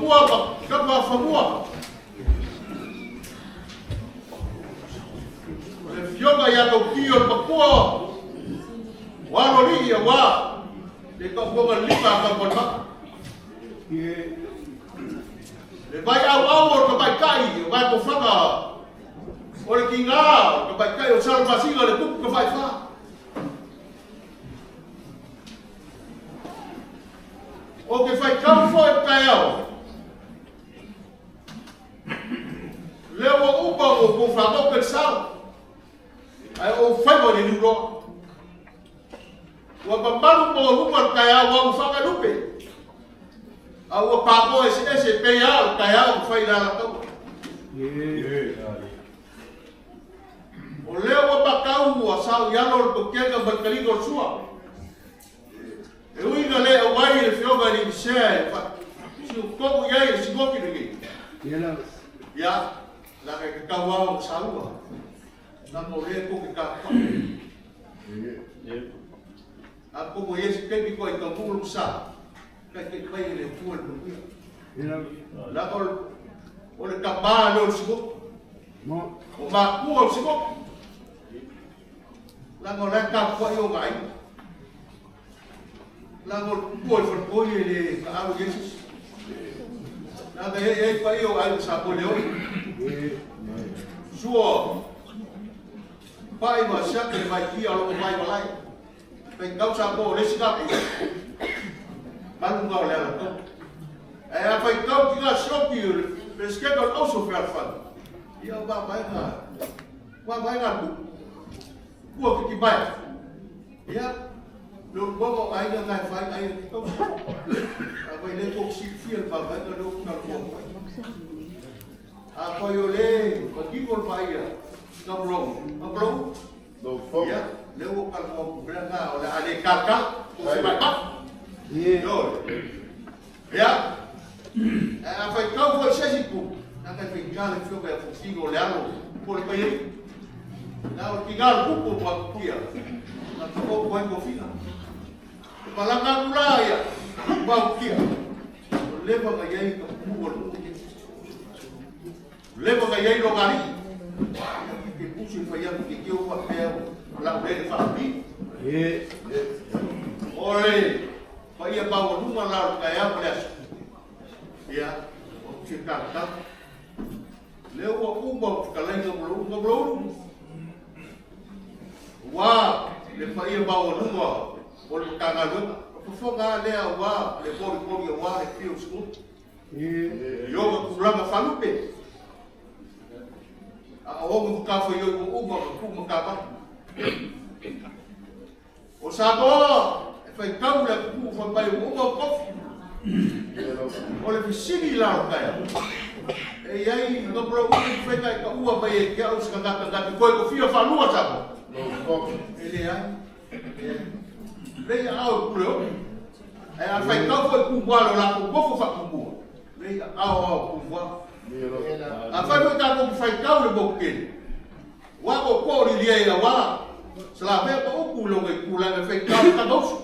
fanua ma kapa fanua. O le fioga ia tauki o le matua, o alo lii ia wā, le kaufonga lima a kapa maka. Le vai au au o le tamaitai, o vai kofanga, o le kinga, o le tamaitai o Salapasiga, le kupu ka whaiwha. O ke whai kau fo e kai au. Le ua upa o ko whakau ke sao. Ai o whaiwa le niuroa. Ua mamalu mo luma le kai au au whakalupe. A ua pākoa ese ese pe ia o kai au whai la tau. O lea ua makau ua sao i alo le tokenga ma le kaliga o le sua. E uiga le auai le fioga i le misea e fa. Si o koku iai le sikoki lenei. Ia, la kai ke kau au o saua. Na mo le ko ke ka pa. A ko mo yesi kepi ko i ka mulu sa. Kai ke kai le tua le muia. La o o le ka ba le o sikoki. O ma ku o sikoki. La ngo la ka pa i o ngai. La ngo ku o le ko i le ka au Jesus. La ga e e pa i o ai sa ko le o. Sua pai ma sia ke mai ki alo mai malai. Pe kau sa ko le sika ku. Malu ngau le ala ko. E a fai kau ki nga sioki le ske ko oso fe alfa. Ia ba mai nga. Ba mai nga ku. Kua ki ki mai. Ia lo ko ai nga ngai fai ai ki kau. A vai le ko si fi al ba mai nga lo ka ko. A ko yo le ko ki ko pa ia. Ka bro. Ka bro. Ia, le o ka ko ku nga o le ale ka ka ko se mai pa. Yo. Ia. A fai kau foi se si ku. Na kai fai ka le fio ka fo singo le alo. Ko le pai. Na o ki ga ku ko pa kia. Na ko ko ko ko fina. E palanga ku la ia. Pa kia. O le ba ga iai ka ku o lu. Le ba ga iai lo gari. Ke pusi fai ia ke ke o pa pe la o le fa pi. Ore, pa ia pa o luma la o kai au le aso. Ia, o te ka ka. Le ua uma o ka lainga mo lo mo lo. Wa, le pa ia pa o luma o le ka ga lu. O fofonga le a wa, le pori pori wa le fio sku. Yo ka kulanga falupe. A o mo ka fo yo mo uma ka ku ma ka ba. O Samoa, e fai kau le kuku fai mai o uma o kofi. O le fisili la o kai. E iai nga mura ui whai kai ka ua mai e kia au sika ngata ngata koe ko fia whanua Samoa. E le ai. Le ia au kure o. E a fai kau foi kumua lo la ko kofo fa kumua. Le ia au au kumua. A fai foi tākou fai kau le moku kele. Wa ko ko ri lia ia wa. Sala me ko uku lo ngai kula me fai kau ka mausu.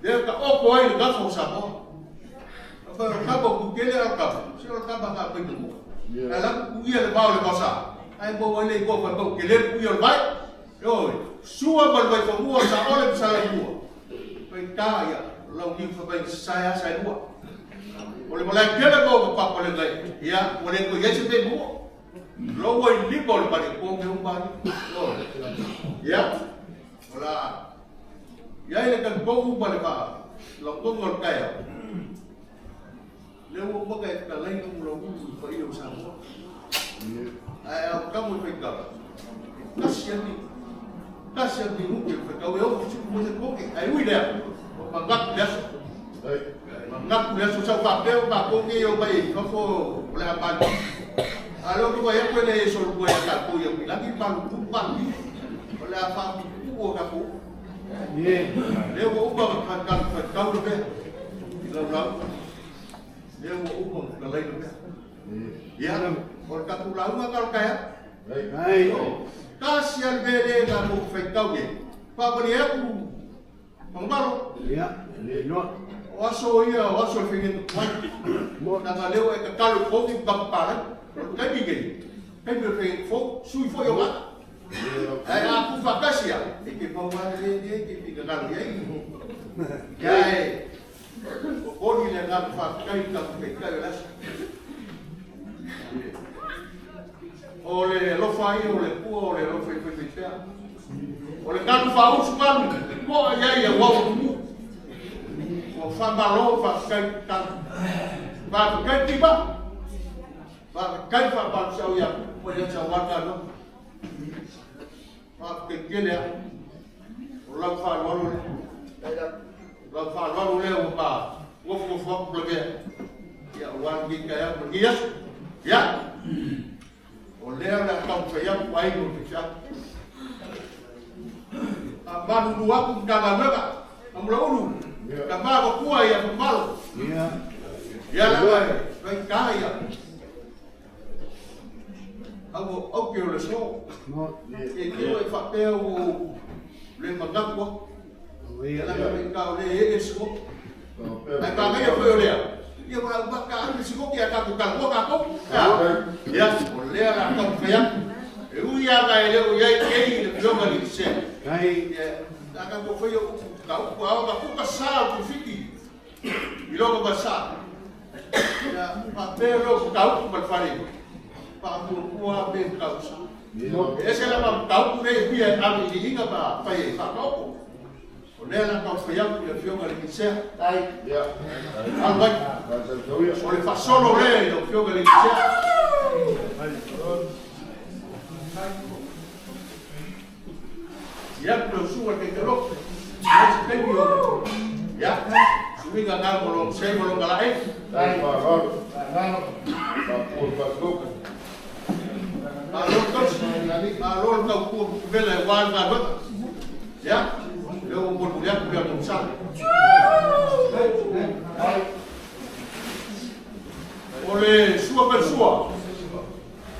Le ka oko ai le gafo Samoa. A fai o kapa ku kele a kapa. Se o kapa ka pai mo. A la ku ia le vao le masa. Ai mo wai le ko fa ko kele ku ia le vai. Yo, sua mal vai fa mua sa ole sa la mua. Pai ka ia lau ni fa pai sa ya sa lua. O le malai kele ko pa pa le ngai. Ia, o le ko ia se pe mua. Lo wai lipo le pale ko me umba. Yo. Ia. Ola. Ia ile kan ko umba le ba. Lo ko ngol kaya. Le wo mo ka ka lai no lo u fa i o sa mo. Ai au ka mo fe ka. Kasi ani. Kasi ani u ke fe ka o o si mo se ko ke ai ui le. O mangak le so. Mangak le so sa fa pe o ba ko ke o bai ka fo o le ba. Alo ko ya ko le so ko ya ka ko ya la ki pa lu pa ni. O le fa ku o ka ko. Le wo upa ka ka ka ka lu pe. La la. Le wo upa ka lai lu pe. Ia, o le tatou lauga ka o le taeao. Tasi a le mea lea na kou faitau ai. Faamalie atu Fagamalo. Ia, le iloa. O aso ia, o aso le faiga tuai. Na leo e tatalo i kofi pa pala. O le taimi nei. Taimi o le faiga fou, sui foi o mata. Ai a ku whakasia. E ke maua le le ke whika i ai. Ia e. O koni le ngā whakakai ka whakakai o lasa. O le alofa ia, o le pua, o le alofa i whai pea. O le kanu whausu kanu, koa ia ia wau mu. O whamalo whakakai kanu. Whakakai tiba. Whakakai whakapalu sau ia, mo ia sa waka no. Whakakai kele a. O lau whalualu le. Lau whalualu le o pa. Ngofu ngofu aku plagea. Ia o wanu ki kaya mo ia. Ia. O lea le atau whai aku ai mo te tia. A manu nu aku mga nganga. Amula ulu. Ka maa kua ia mamalo. Ia la kai ka ia. Au au ke o le so. E ke o e whapea o le mangakua. Ia la kai ka o le e e siko. Ai ka ngai o o lea. Ia wa wa ka anu siko ki a ka ku ka ka ko. Ia o lea la ka whai aku. E ui a ka e leo ia i kei le fioga li se. Ia na ka ko whai o ka uku au ka kuka sa ku fiki. I logo ba sa. Ia pa pero ka uku pa whare. Pa pua pe ka usa. E se la ma ka uku nei pia ame i hinga pa whai e whakaoko. O lea la ka whai aku le fioga li se. Al vai. O le fasolo le le fioga li se. Ia ku sua ke te lo. Ia se pe o. Ia. Suiga ngā mo lo se mo lo ngala e. Ma lo tos. Ma lo ka ku vela wa ngā no. Ia. Le o mo ia ku mo sa. O le sua per sua.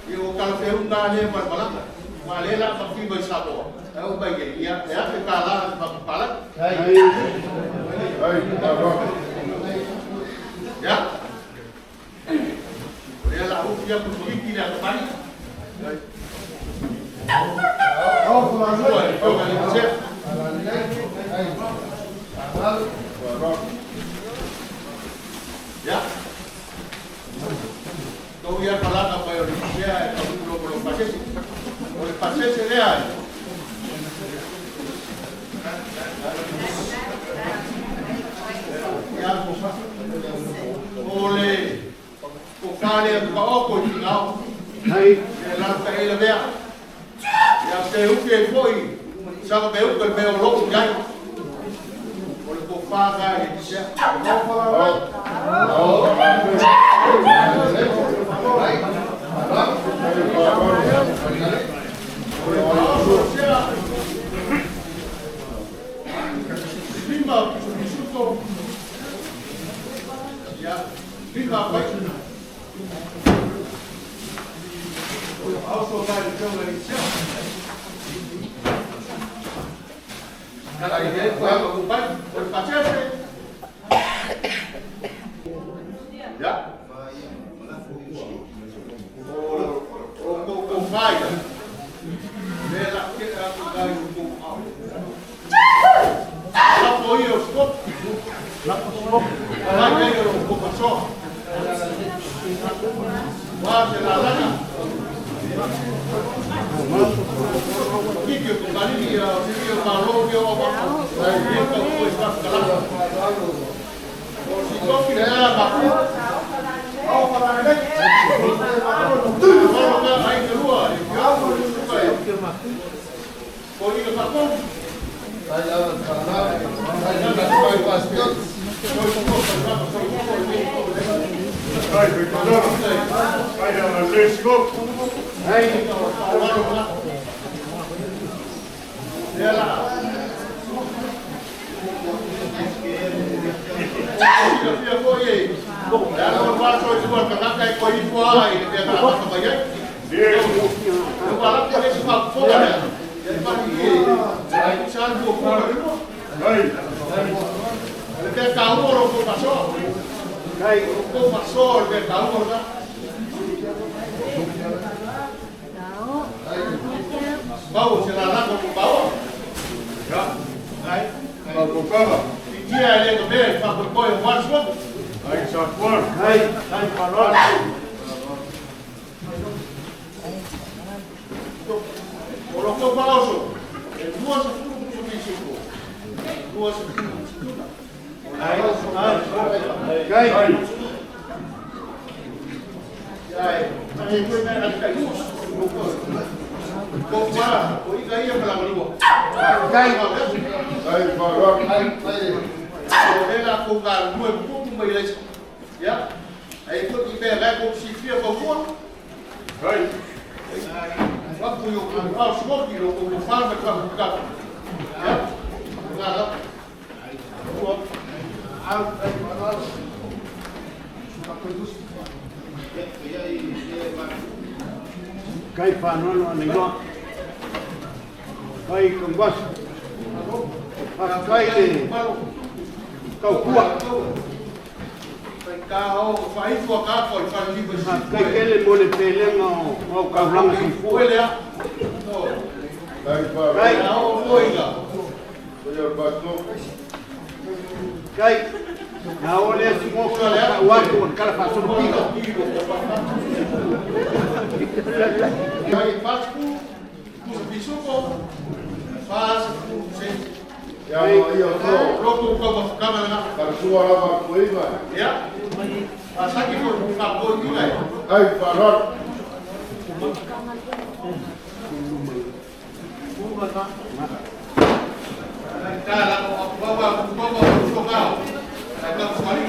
Ia o kala fe unga le ma malaka. Ma le la fa fi mai sa bo. E o mai ke ia e a te kala ma pala. Ya. O le la u ia ku ki le ka pani. Ya. Tau ia kalaka pai o le sea e ka ulo ko lo pasese. O le pasese lea. Ia o le ko kale ka oko i ngao. E la ka ele vea. Ia te uke foi. Sa me uke me o lo ngai. O le ko fa ga e sea. Lima bisuto. Ya, lima pai. Also got it from the Cada idea fue a ocupar el pachete. Ya. O fire. Le la que a ku La po io stop. La stop. La que io ko paso. Wa se la lana. Kiki ko kali ya si yo ma lo yo ma. Ai ko ko sta kala. O si ko ki le la ba. O pa la le. O ka ai ke lua. Ya ko lu ka. Ko ni ka ko. mea taua o lo kou faasoa. Kai. O lo kou faasoa o le mea taua lena. Mau se lalago mo maua. Ai. Ai. Tia e le ka mea i whakoe o wāsua. Ai sa kuala. Ai. Ai whaloa. O lo kou whaoso, e 20 puso pisuko. 20 puso. Ai. Ai. Kai. Ai, ai koe mea ka kai usu. Ko wā, ko ika ia pala malua. Kai. Ai, whaloa. Ai, ai. O le la ko ngā lue pupu mai leisa. Ia. Ai koe ki mea gai ko sifia ko kua. Kai. Wapu yo ko au smoki lo ko whāna ka huka. Ia. Ngā la. Ua. Au. Ai whaloa. Kai whanono ana iwa. Kai kangwasa. Kai le kaukua. Kai ka o whaifua ka ko i whanliwa si. Kai kele mo le pelenga o au kaulanga soifua. Koe lea. No. Kai. Kai o moinga. Kai. Na ole si mo ka watu o kala whasolo piko. Kai pasku, pusa pisuko, fas se. Roko ka whakama na. Ia. Pasaki ko ka ko inga. Kai ka la ko baba baba so ka. Kai ka swali.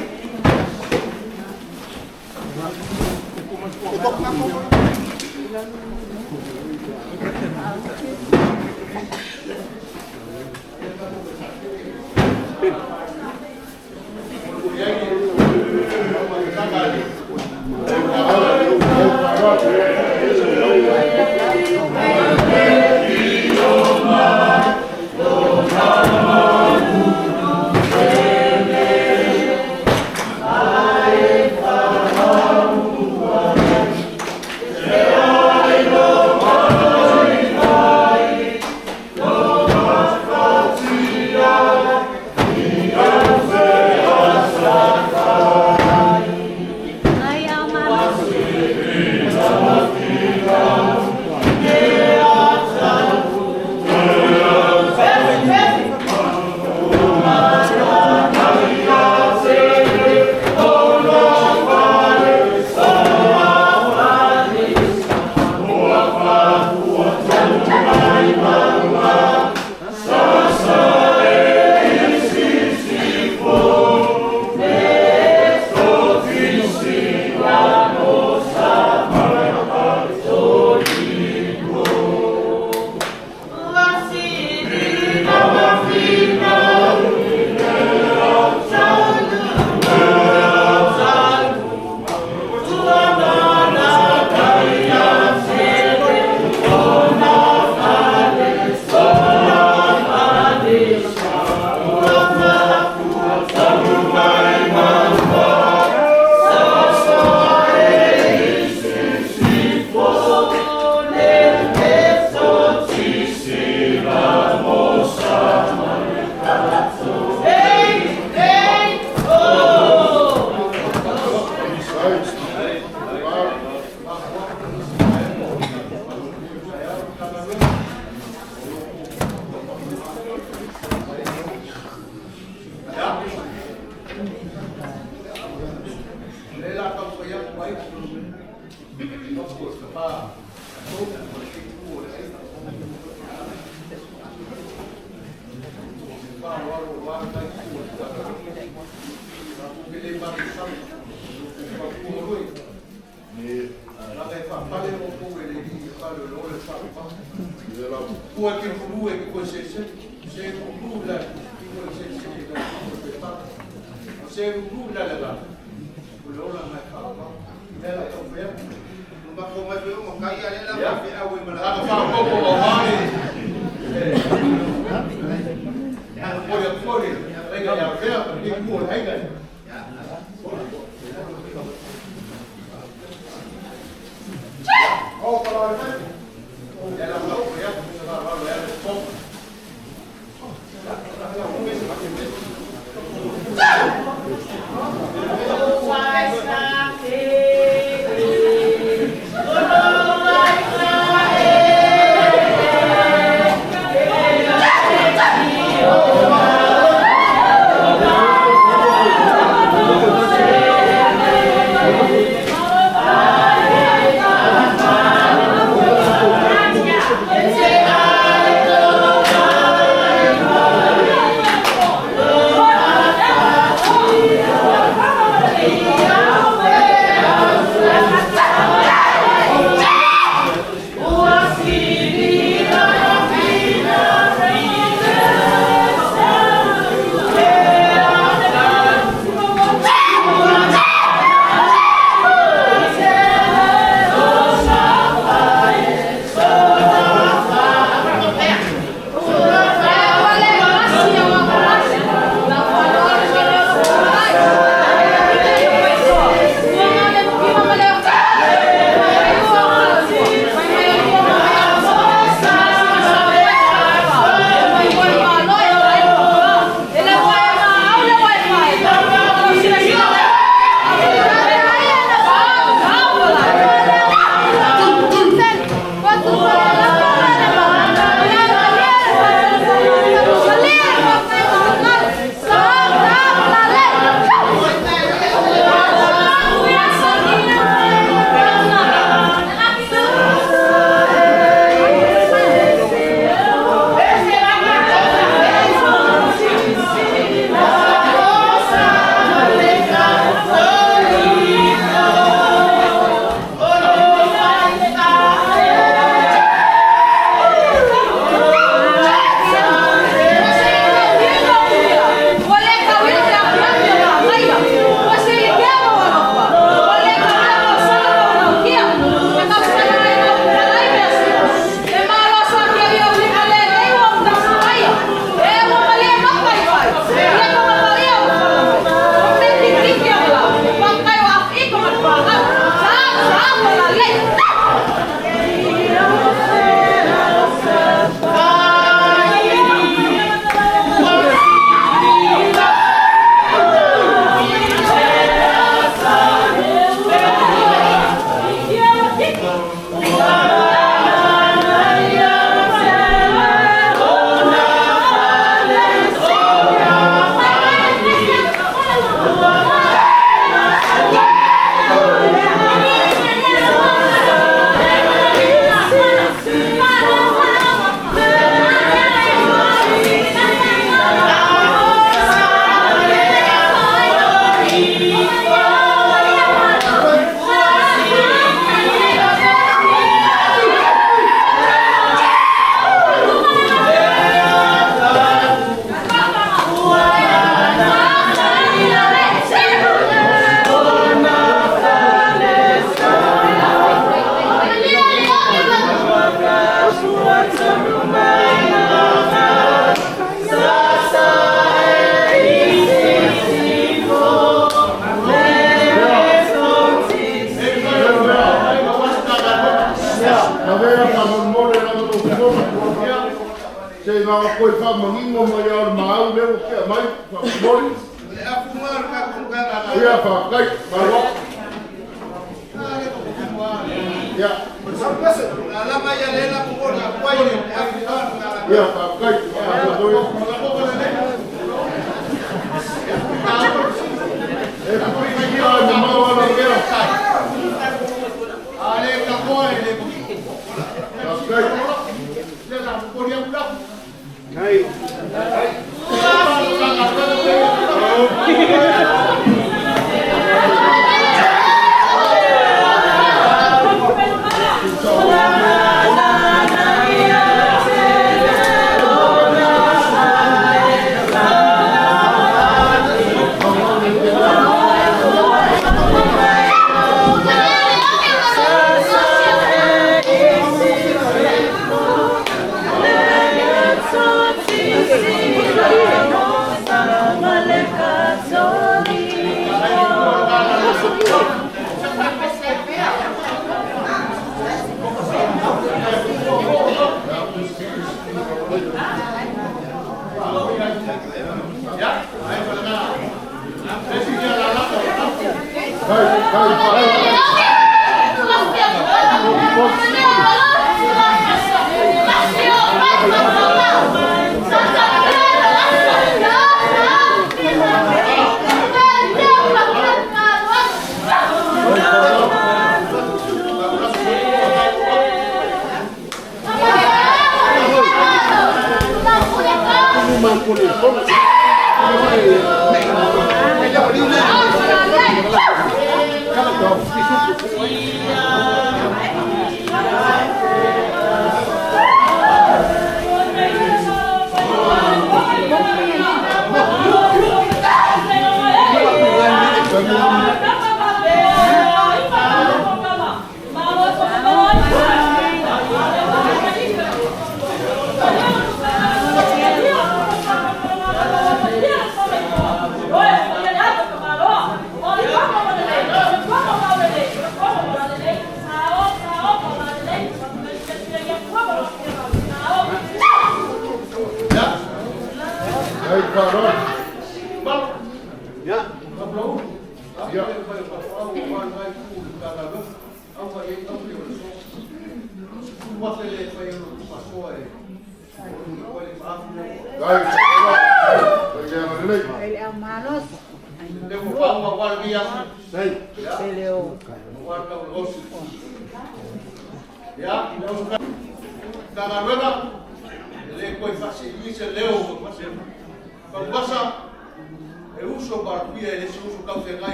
Yeah.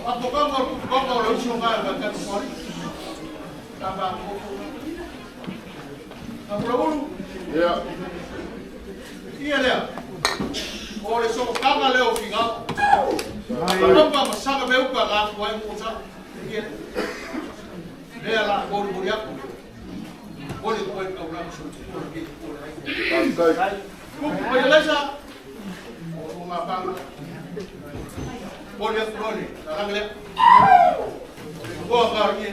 Apo kanga o kanga o le uso ngai ma ka mori. Ka ba ko. Ka mura ulu. Ia. Ia lea. O le so kanga leo finga. Ka ma sanga me uka ga ku ai mo sa. Ia. Lea la ko ri aku. Ko le ko ka ura so ko le ko le. Faafetai. Ku ko le sa. O ma pa. Ko le ko le. La le. Ko ka ri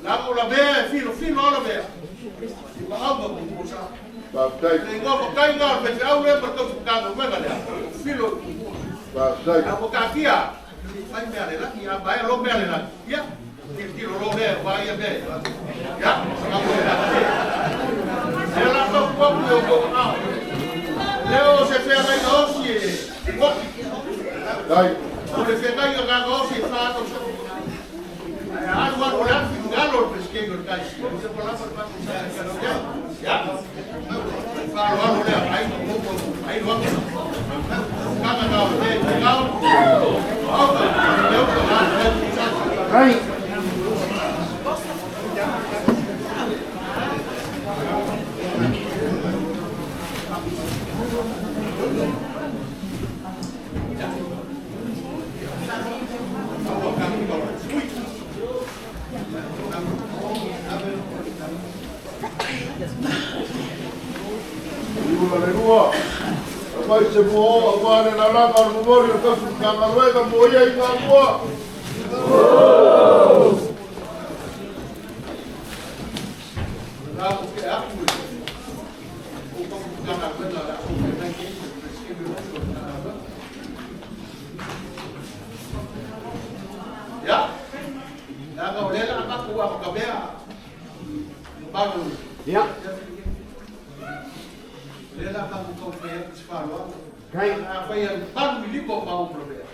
la ko la be filo filo la be. Ma au ma ko sa. Faafetai. Le ngo ko kai ngā pe te au le ma ko ka ngo me le. Filo. Faafetai. A ko ka kia. Mai mea le laki a mai lo mea le laki. Ia. Ti lo lo le wa ia me. Ya. Sa ko le. Le la ko ko ko ko na. Leo se fea mai o si e. Ko. Dai. O le fea mai o ga o si fa ko so. A wa o la fi galo pesque ko kai. Se ko la pa pa. Ya. Fa lo lo le ai ko ko ai lo ko. Ka ka ka le ka. O ka le o ka le sa. Kai. Iu la le lua. Mai se mo o wa le la la ma mo ri ka su ka ma ruega mo ia i ngā mua. La ko ke aku. O ko ka na ko la ko ke na ke se ke mo ko na. Ya. La ko le la ka ko wa ka bea. Ba ko. Ia. Le la ka ko ke se fa lo. Kai. A fa ia pa mi li ko pa o pro bea.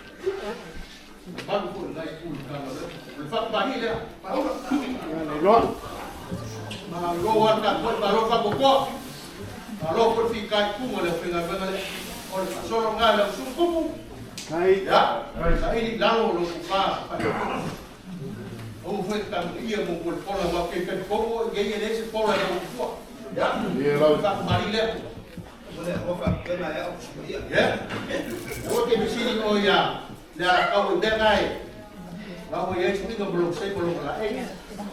Pa ko la i ku ka la. Le fa pa ni le. Pa o. Ia le loa. Ma lo wa ka ko ma lo fa ko ko. Ma lo ko fi kai ku le fi ga le. O le solo nga le su ku. Kai. Ya. Sa ili la lo lo ku pa. O foi ta ia mo ko pola wa ke ke ko ye ye le se pola lo ku. Ya. Ia lau. Fa mari le. Ya. O ke bisini o ya. Le ala ka o de ngai. La o ye si ngo blok se blok la e.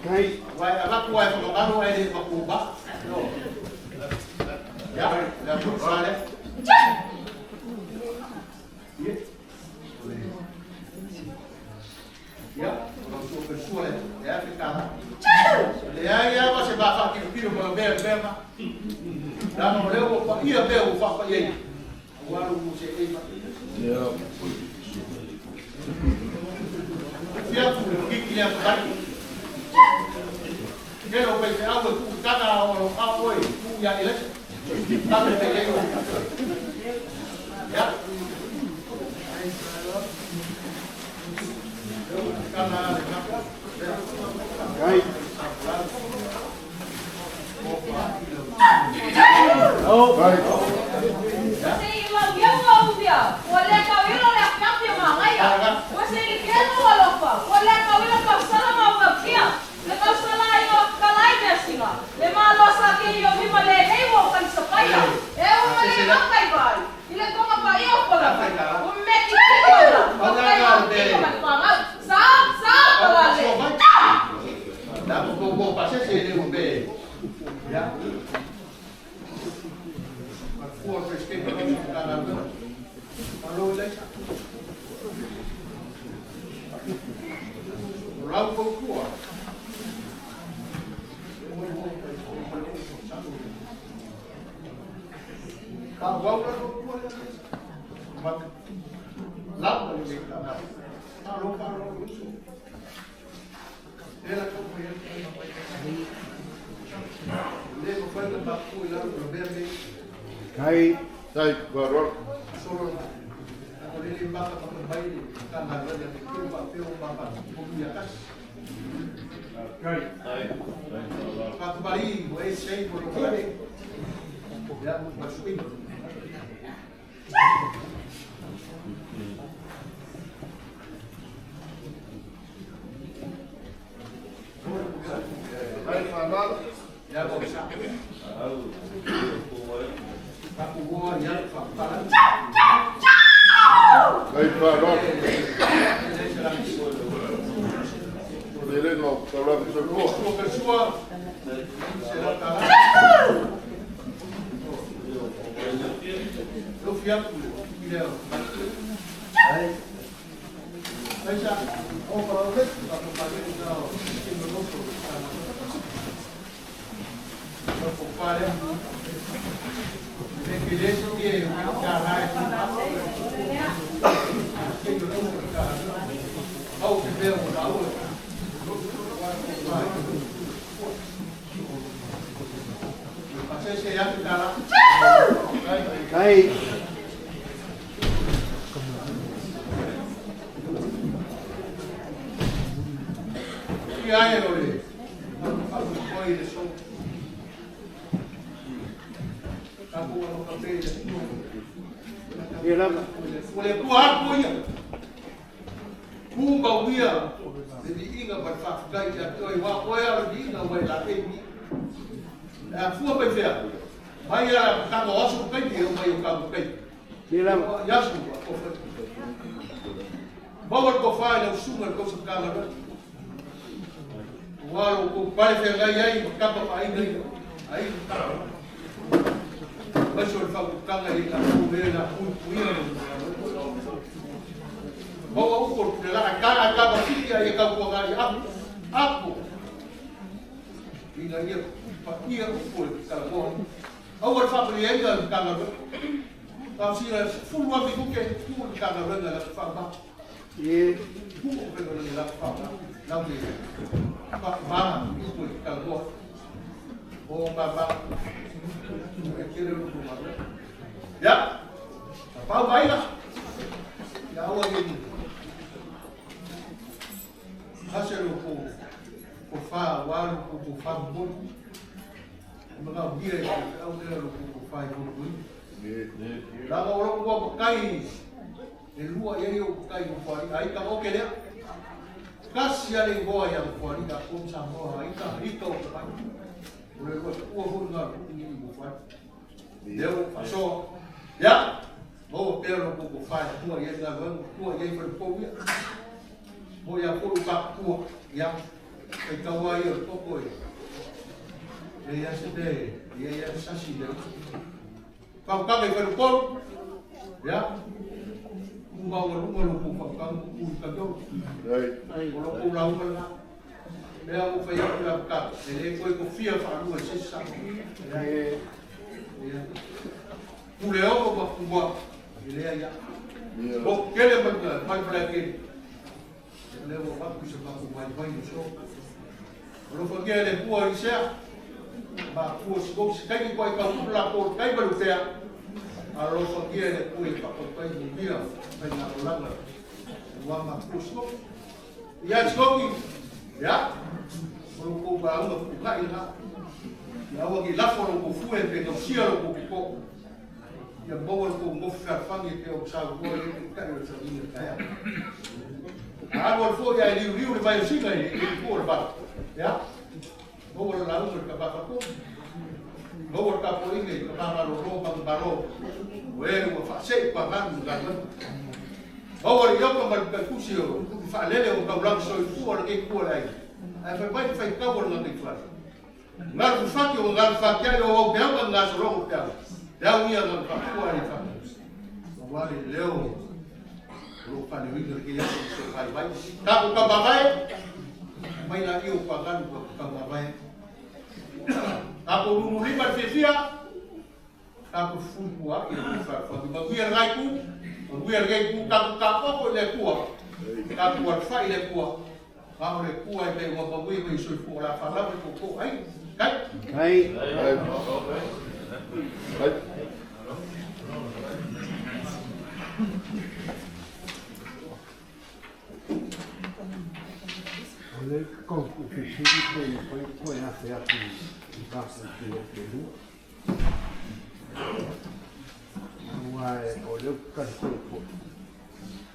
Kai. Vai a ku ai fa ka ai le fa ku ba. No. Ya, la ku sa le. Ya, o so per sua le. Ya fi ka. Le ya ya va se ba fa ki ki mo be be ma. La mo le o fa ia be o fa fa ye. Wa lu mu se e fa. Ia. Fia ku ki ki le fa. Ke lo pe se au ku ka na o a o e ku ya ile. Ta pe pe ye. Ya. Ka na le ka. Kai. Oh. Dai. Se i lau iau au via, ua le kau ilo le afiafi ma ngaia. Ua se i keno alofa, ua le kau ilo kau sala ma ua kia. Le kau sala i o kalai mea singa. Le malo sa ke i o mima le nei ua kanisa paia. E o ma le makai vai. I le tonga pa i o pola vai. O me ki ki ola. O kai o ki ma pangau. Sa sa pola le. La ko ko pa se se le o be. Ya. Ma fu o se ke ko ka na. Ma lo le. La ko ku. Ka wa wa ko ku le. Ma la ko le ka na. Ma lo ka lo so. Era ko ko ye. Le ko fa le ba ku la lo be. Kai. Dai, guarda. Solo ko le ba ka pa bai ka na le le ke ba pe o ba ba ko ya ka. Kai. Ka bari o e sei por lo que ya ba sui.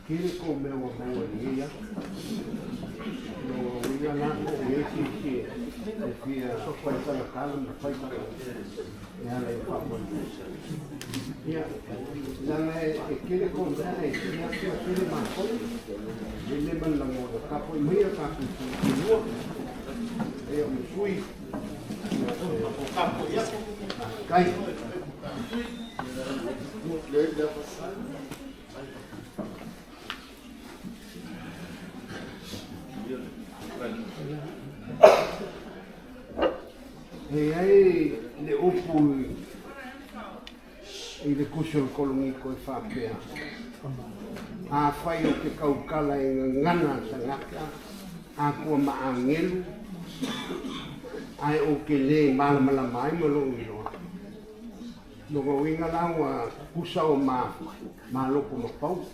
Kiri ko mea wa maua ni ia. No uiga la ko isi e fia fai sana tala ma fai sana e ala i faamoemoe. Ia, leaga e tele konae e tele atu ma tele matou, e le ma le lagona, tapuai maia tatou i lua, e o le sui, ia, kai. E i ai le upu i le tusi o le Koloniko e faapea, Afai ou te tautala i gagana a le tagata, Atua ma agelu, ae ou te le malamalama ai ma lou iloa, lona uiga la ua tutusa o ma loto ma pau,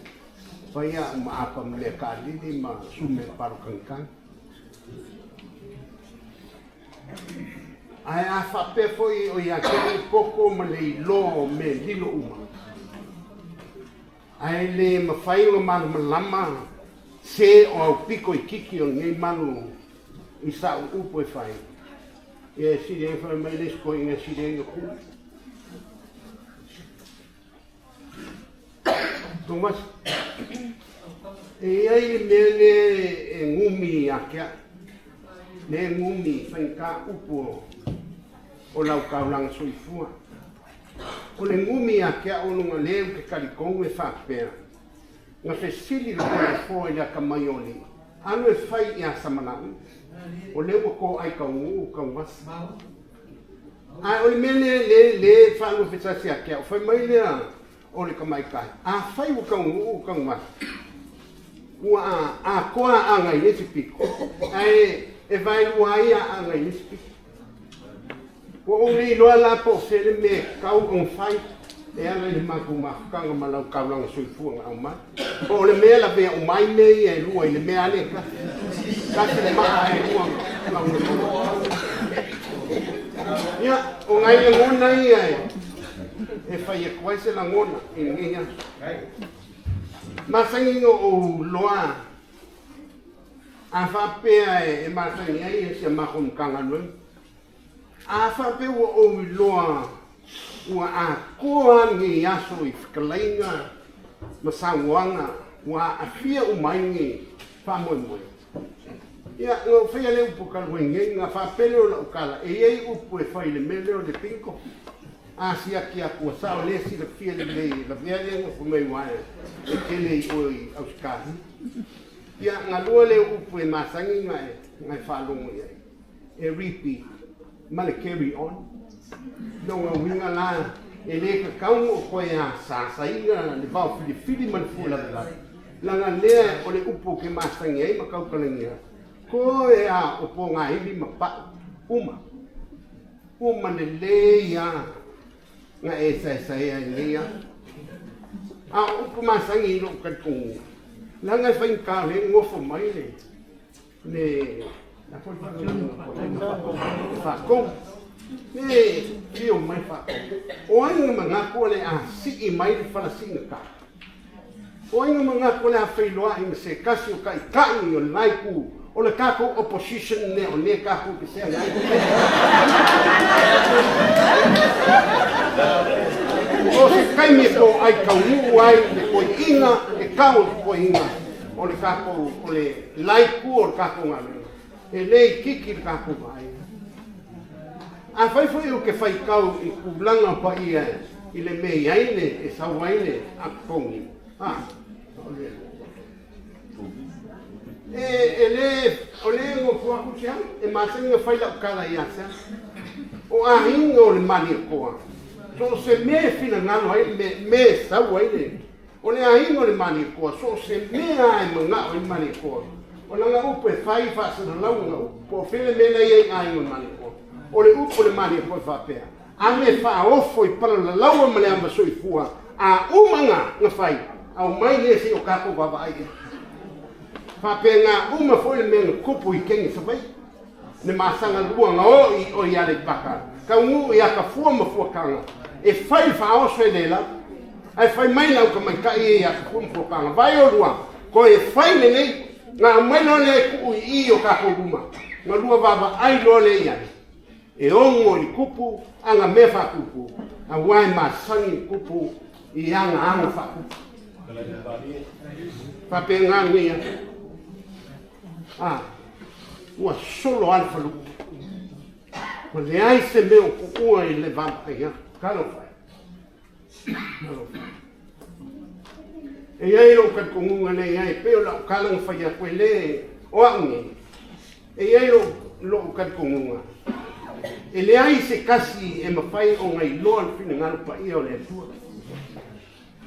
fai au ma apa ma mea taalili ma sume palo tagitagi. Ae a faapea foi o ia te au le poto ma le iloa o mea lilo uma, ae le mafai ona malamalama se o aupito itiiti o lenei malu i sa'u upu e fai, ia e sili ai fai mai le isi toeaina e sili ai ona tu. Tomasi, e i ai le mea lea e gumi ia te au, lea e gumi i faigata upu o lau taulaga soifua. O le gumi ia te au ona lea ou te talitonu e faapea, na fesili le Toleafoa i le atamai o Alii, alu e fai ia Samalaʻu, o lea ua toai taunuu taugasa. Ae o le mea lea le le faaluafesasi ia te au, fai mai lea o le tamaitai, afai ua taunuu taugasa, ua atoa aaga i le isi pito, ae e vaelua ai aaga i le isi pito. Ua ou le iloa la po o fea le mea e tatau ona fai e ala i le matou mafutaga ma lau taulaga soifua na aumai. Po o le mea lavea uma ai mea ia e lua i le mea lava lea e tasi. Tasi le maa ae lua laugalua. Ia, o nai lagona ia e fai atu ai se lagona i lenei aso. Masani ona ou iloa a faapea e masani ai si a matou Matagaluega. A faapea ua ou iloa ua atoa lenei aso i fetalaiga ma saunoaga ua aafia uma ai lenei faamoemoe, ia, na ou faia le upu talu ai nei, na faapea lea o lau tala, e i ai upu e fai i le mea lea o le bingo. A siaki atu ua sao lea silafia lelei e lavea lea nofo mai aua e tele i o i Ausetalia. Ia, na lua lea upu e masani na e faalogo i ai. E repeat ma le carry on. Lona uiga la, e le tatau o toe asaasaina le vao filifili ma le fua lavelave, leaga lea o le upu ou te masani ai ma tautalagia, toe a o pogaivi ma pa'u uma, uma lelei a na e saesaea i lenei aso. A o upu masani i lou talitonuga, leaga e faigata o lea e nofo mai le le faatonu. Le fio mai faatonu. O ai na manatu o le a sii mai le fala siigata? O ai na manatu o le a feiloai ma se tasi o taitai o le la itu o le tatou opposition lea o lea tatou te feagai ai? O se taimi e toai taunuu ai le toeaina e tau o le toeaina o le tatou o le la itu o le tatou galuega, e le itiiti le tatou vaaiga. Afai foi ou te faitau i tulaga paia i le mea i ai le e sau ai le atotogi, a, o le e, e le, o le nofo aku se au, e masani ona fai lau tala ia se au. O aiga o le Malietoa, so o se mea e finagalo ai le mea, mea e sau ai le, O le aiga o le Malietoa, so o se mea lava e manao ai le Malietoa, o lana upu e fai faasalalau lana upu, po o fea le mea la e i ai i aiga o le Malietoa. O le upu a le Malietoa e faapea, Ame faaofo i palalalaua ma le ava soifua, a uma na, na fai, aumai lea se i o tatou vaavaai i ai. Faapena uma foi le mea na tupu i Kenya Savaii, le masaga lua na oo i o i Aleipata, taunuu i Atafua ma Fuataga, e fai le faaoso e le lava. Ae fai mai le au tamaitai ia i Atafua ma Fuataga, vaai olua, toe fai lenei, na aumai loa lea e tuu i i o tatou luma, Galua vaavaai loa lea i ai, e ogo i le kupu agamea faapuupuu, auā e masani le kupu i agaaga faapuupuu. Faapena lenei aso. A, ua solo lava le faluu. Ua leai se mea o tuua i le vaavaai atu. Talofa e. Talofa e. E i ai lou talitonuga lea i ai, pei o lau tala na fai atu, e le o au nei. E i ai lou talitonuga, e leai se tasi e mafai ona iloa le finagalo paia o le Atua.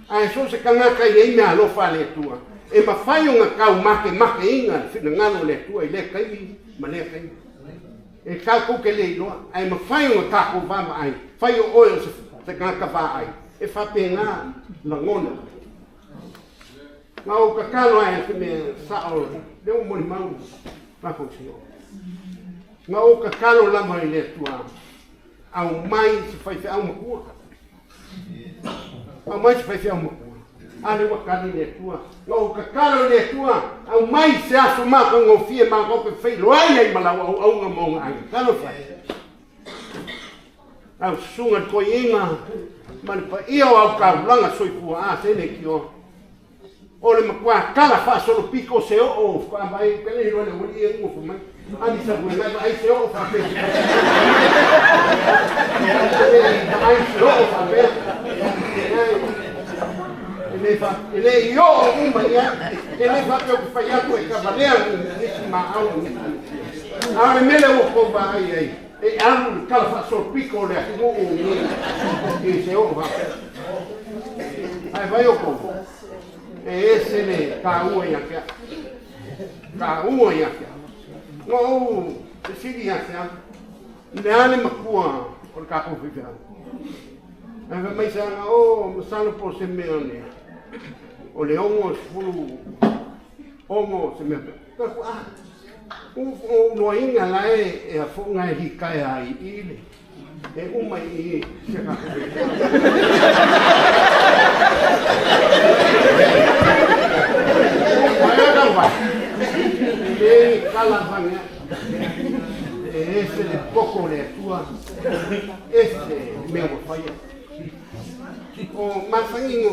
Ae so o se tagata e i ai meaalofa a le Atua, e mafai ona taumakemakeina le finagalo o le Atua i lea taimi ma lea taimi. E tatou te le iloa, ae mafai ona tatou vaavaai, fai o oe o se tagata vaai, e faapena lagona. Na ou tatalo ae se mea sao, lea ua molimau matou si o. Na ou tatalo lava i le Atua, aumai se faifeau matua. Aumai se faifeau matua. A lea ua tali le Atua. Na ou tatalo i le Atua, aumai se aso matagofie matou te feiloai ai ma lau auauna ma ona aiga. Talofa e. Lau susuga i le toeaina ma le paia o au taulaga soifua a se leitioa. O le matua tala faasolopito se oo faatoa vaai ou te le iloa le aualii ia nofo mai. Ali sa fuega e vaai se oo faapea. Vaai se oo faapea. E le i oo uma i ai. E le faapea ou te fai atu e kavalea nisi maau ma nisi. A o le mea lea ua tou vaai ai, e alu le tala faasolopito o le atunuu lenei i se oo faapea. Ae vai outou, e ese le taua ia te au. Taua ia te au. Na ou fesili ia te au, le a le matua o le tatou faifeau? Ae fai mai se aga, o, masalo po o se mea o le, o le 66 se mea. Fai atu, ah, o loaina la e a foʻi e hikae ai i le e uma i se tatou faifeau. Ae tau vai. E le kala vane e ese le poto o le Atua, ese mea ua faia. O masani no o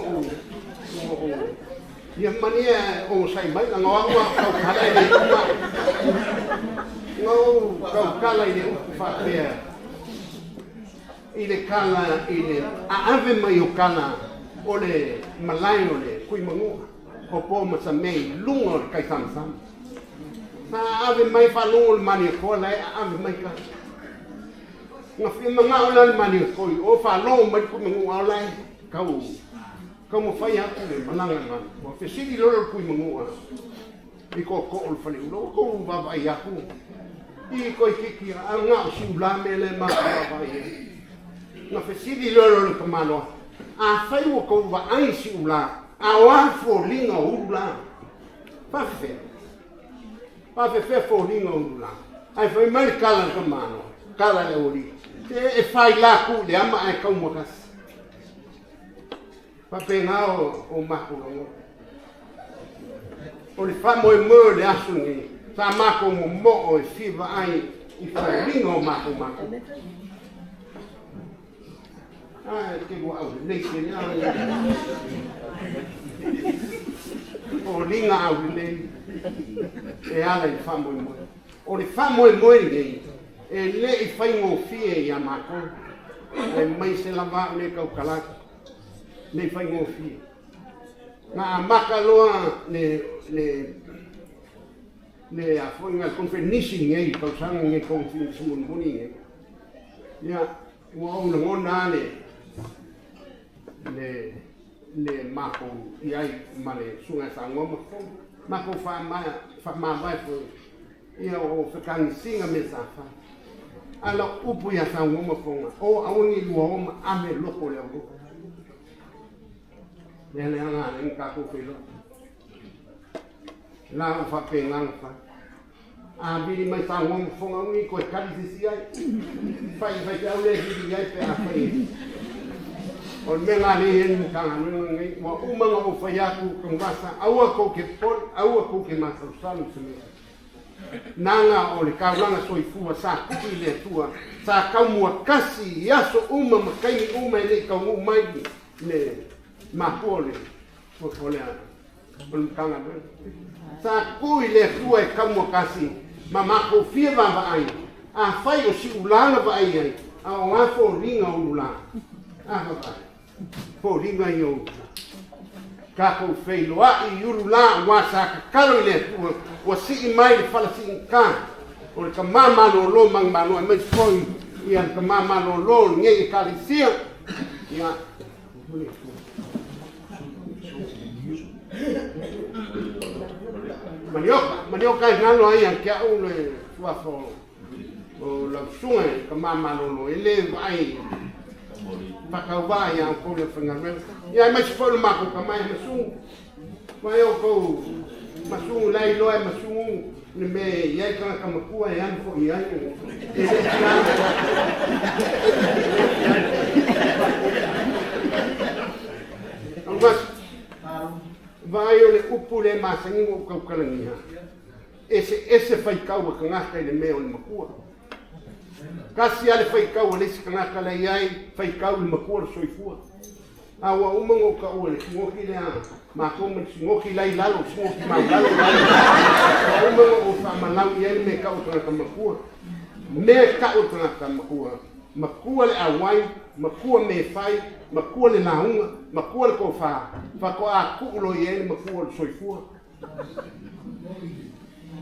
ia mania o sai mai na ngau au kau kala i le uma. Ngau kau kala i le upu faapea. I le kala i le aave mai o kala o le malae o le Tuimanua o po ma sa mea i luga o le kaisamasama. Sa aave mai faalogo le Malietoa la e aave mai kala. Na fia manao la le Malietoa i o faalogo mai le Tuimanua o la e tau taumafai atu le malaga le Malietoa. Fesili loa le Tuimanua i tootoo o le faleula, ua tou vaavaai atu i toeitiiti a na o siula mea lea matou vaavaai ai. Na fesili loa le tamaloa, afai ua tou vaai i siula, a o a foliga o ulu la? Faafefea? Faafefea foliga o ulu la? Ae fai mai le tala a le tamaloa, tala le aualii, se e fai la ku i le ama ae taumatasi. Faapena o matou lagona. O le faamoemoe o le aso lenei, sa matou momoo e fia vaai i foliga o matou matua. Ai, te ua aulelei tele a. Foliga aulelei e ala i le faamoemoe. O le faamoemoe lenei, e le i faigofie ia matou, aemaise lava au nei tautala atu, le i faigofie. Na amata loa le le le a foi le konfenisi nei, tausaga nei konfenisi mulimuli nei. Ia, ua ou lagona le le le matou i ai ma le susuga ia Sagoa ma Fofoga. Matou faamavae foi ia o fekagisiga mea sa fai. A lau upu ia Sagoa ma Fofoga, o aua ne i lua o ma ave loko o le auloko. Lea le aga a le tatou feiloai. La ua faapena ona fai. A vili mai Sagoa ma Fofoga aua ne i toe tali se isi ai. Fai faifeau lea e vili i ai pe a fai. O le mea lena lea e i ai le Matagaluega lenei, ua uma ona ou fai atu Tanuvasa, aua tou te popole, aua tou te masalosalo i se mea. Nanga o le kaulanga soifua sa kui le tua sa kaumua kasi i aso uma ma kaimi uma e lei kaunuu mai le mapua o le o le o le Matagaluega. Sa kui le Atua e kaumua kasi ma makou fia vaavaai, afai o siulā na vaai ai, a o a foliga o ululā? A vaavaai, foliga ia o ululā. Tatou feiloai i ululā aua sa tatalo i le Atua ua sii mai le fala siigata o le tama malolo manumalo aemaise foi ia le tama malolo o lenei Ekalesia. Ia, Manioka, manioka e galo ai ia te au le suafa o lau susuga i tama malolo e le vaai faatauvaa ia outou le aufaigaluega. Ia aemaise foi o le matou tama e masugu. Vaai outou masugu la iloa e masugu le mea e i ai tagata matua e alu foi i ai. E le Augasi, vaai o le upu le masani ua ou tautalagia, eseese faitau a tagata i le mea o le matua. Tasi lava le faitau a le isi tagata la e i ai, faitau i le matua o le soifua. A ua uma ona ou taua i le sinoti lea matou ma le sinoti la i lalo, sinoti maualalo la i lalo. Ua uma ona ou faamalau i ai le mea e tau o le tagata matua. Mea e tau o le tagata matua, matua le auai, matua mea e fai, matua le lauga, matua le tofa, faatoa tuu loa i ai le matua o le soifua.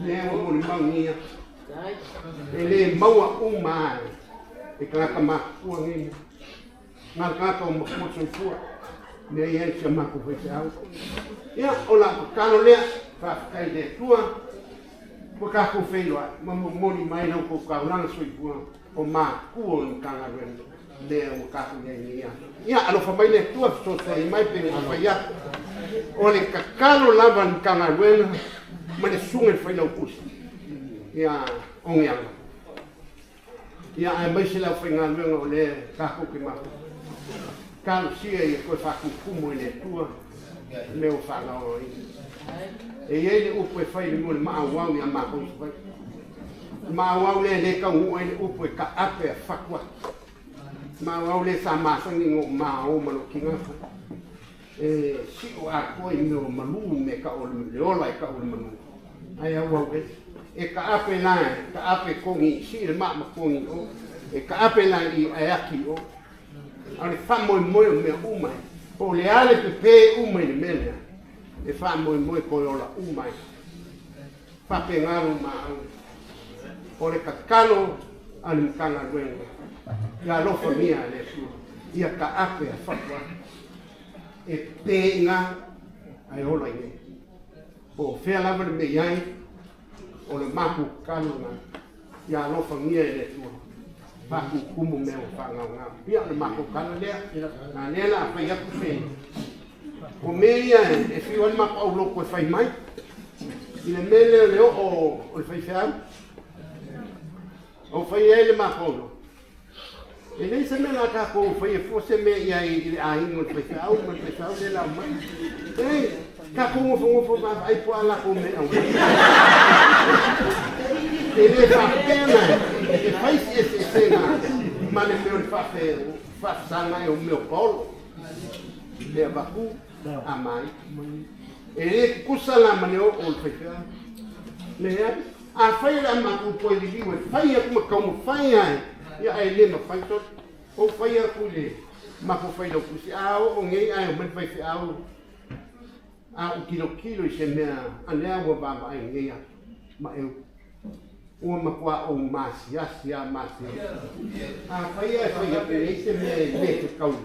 Lea ua molimaugia, e le maua uma e tagata matutua nei mea. Na o le tagata ua matua soifua, lea e i ai si a matou faifeau. Ia, o lau tatalo lea, faafetai i le Atua ua tatou feiloai ma momoli mai la outou taulaga soifua o matua o le Matagaluega lea ua tatou i ai nei aso. Ia, alofa mai le Atua, fesoasoani mai pe ua fai atu. O le tatalo lava a le Matagaluega ma le Susuga i le Failautusi, ia Ogeaga, ia aemaise le aufaigaluega o lea tatou te mafuta. Talosia ia toe faatumutumu e le Atua mea ua faagaogoina. E i ai le upu e fai i le mea o le maauau ia matou i Savaii. O le maauau lea e le taunuu ai le upu e taape a fatu atu. Maauau lea sa masani ona ou mao ma lou tina e sio atoa i mea o malu mea tau o le ola e tau o le malu ae auau ese. E taape la e taape togi i sii le maa ma togi i o. E taape la i ae ati i o. A o le faamoemoe o mea uma e po o le a le pepe uma i le mea lea e faamoemoe toe ola uma ai. Faapena lou maau. O le tatalo a le Matagaluega ia alofagia e le Atua ia taape a fatu atu. E pe i ina ae ola i inei. Po o fea lava le mea i ai, o le matou tatalo lena, ia alofagia e le Atua, faatumutumu mea ua faagaoga. Ia, o le matou tala lea, a lea la a fai atu se... O mea ia e fiu ai le matou aulotu e fai mai, i le mea lea o le oo o le faifeau, o fai ai le matou aulotu, E leai se mea o le a tatou faia fua se mea i ai i le aiga o le faifeau ma le faifeau lea e lau mai. Ei, tatou nofonofo vaavaai po o a latou mea e aumai. E le faapea na e fai se eseesega ma le mea o le faafesagai o mea o paolo e avatu a mai. E le tutusa la ma le oo o le faifeau. Leai. Afai o le a matou toe liliu e fai atu ma taumafai ai, ia ae le mafai tonu. Ou fai atu i le matou failautusi, a oo nei ae omai le faifeau, a ou tilotilo i se mea a lea ua vaavaai nei atu ma eu, ua matua ou masiasi lava masiasi. Afai ae fai atu nei se mea e le fetaui,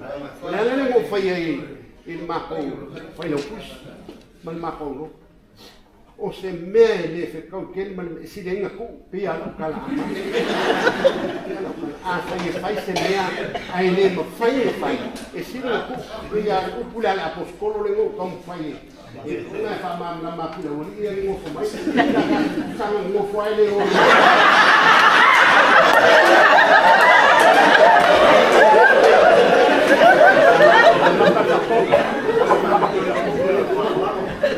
o le ala lea na ou fai ai i le matou failautusi ma le matou lotu. O se mea e le fetau tele ma le sili ai na tuu pei a lau tala amata. Afai e fai se mea ae le mafai e fai, e sili na tuu pei a le upu lea a le aposetolo lea na ou taumafai e ona e faamalamalama atu i le aualii ia e nofo mai. Saga nofo ae le o.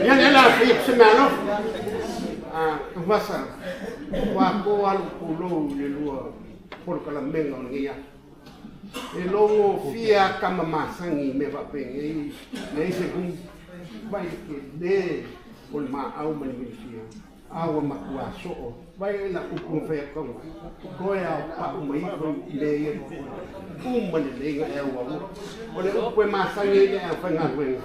Ia lea la fai atu se meaalofa. Taufasa. Ua ko alu pulou le lua polokalameina o lenei aso. E logo fia kama masangi me faapegei leai se gumu vai le tele o le maau ma le milifia a ua matuā soo vai e la upu na fai atu tauga toe ao pau mai ifo i mea ia uma lelei na e auaua o le upu e masani ai le aufaigaluega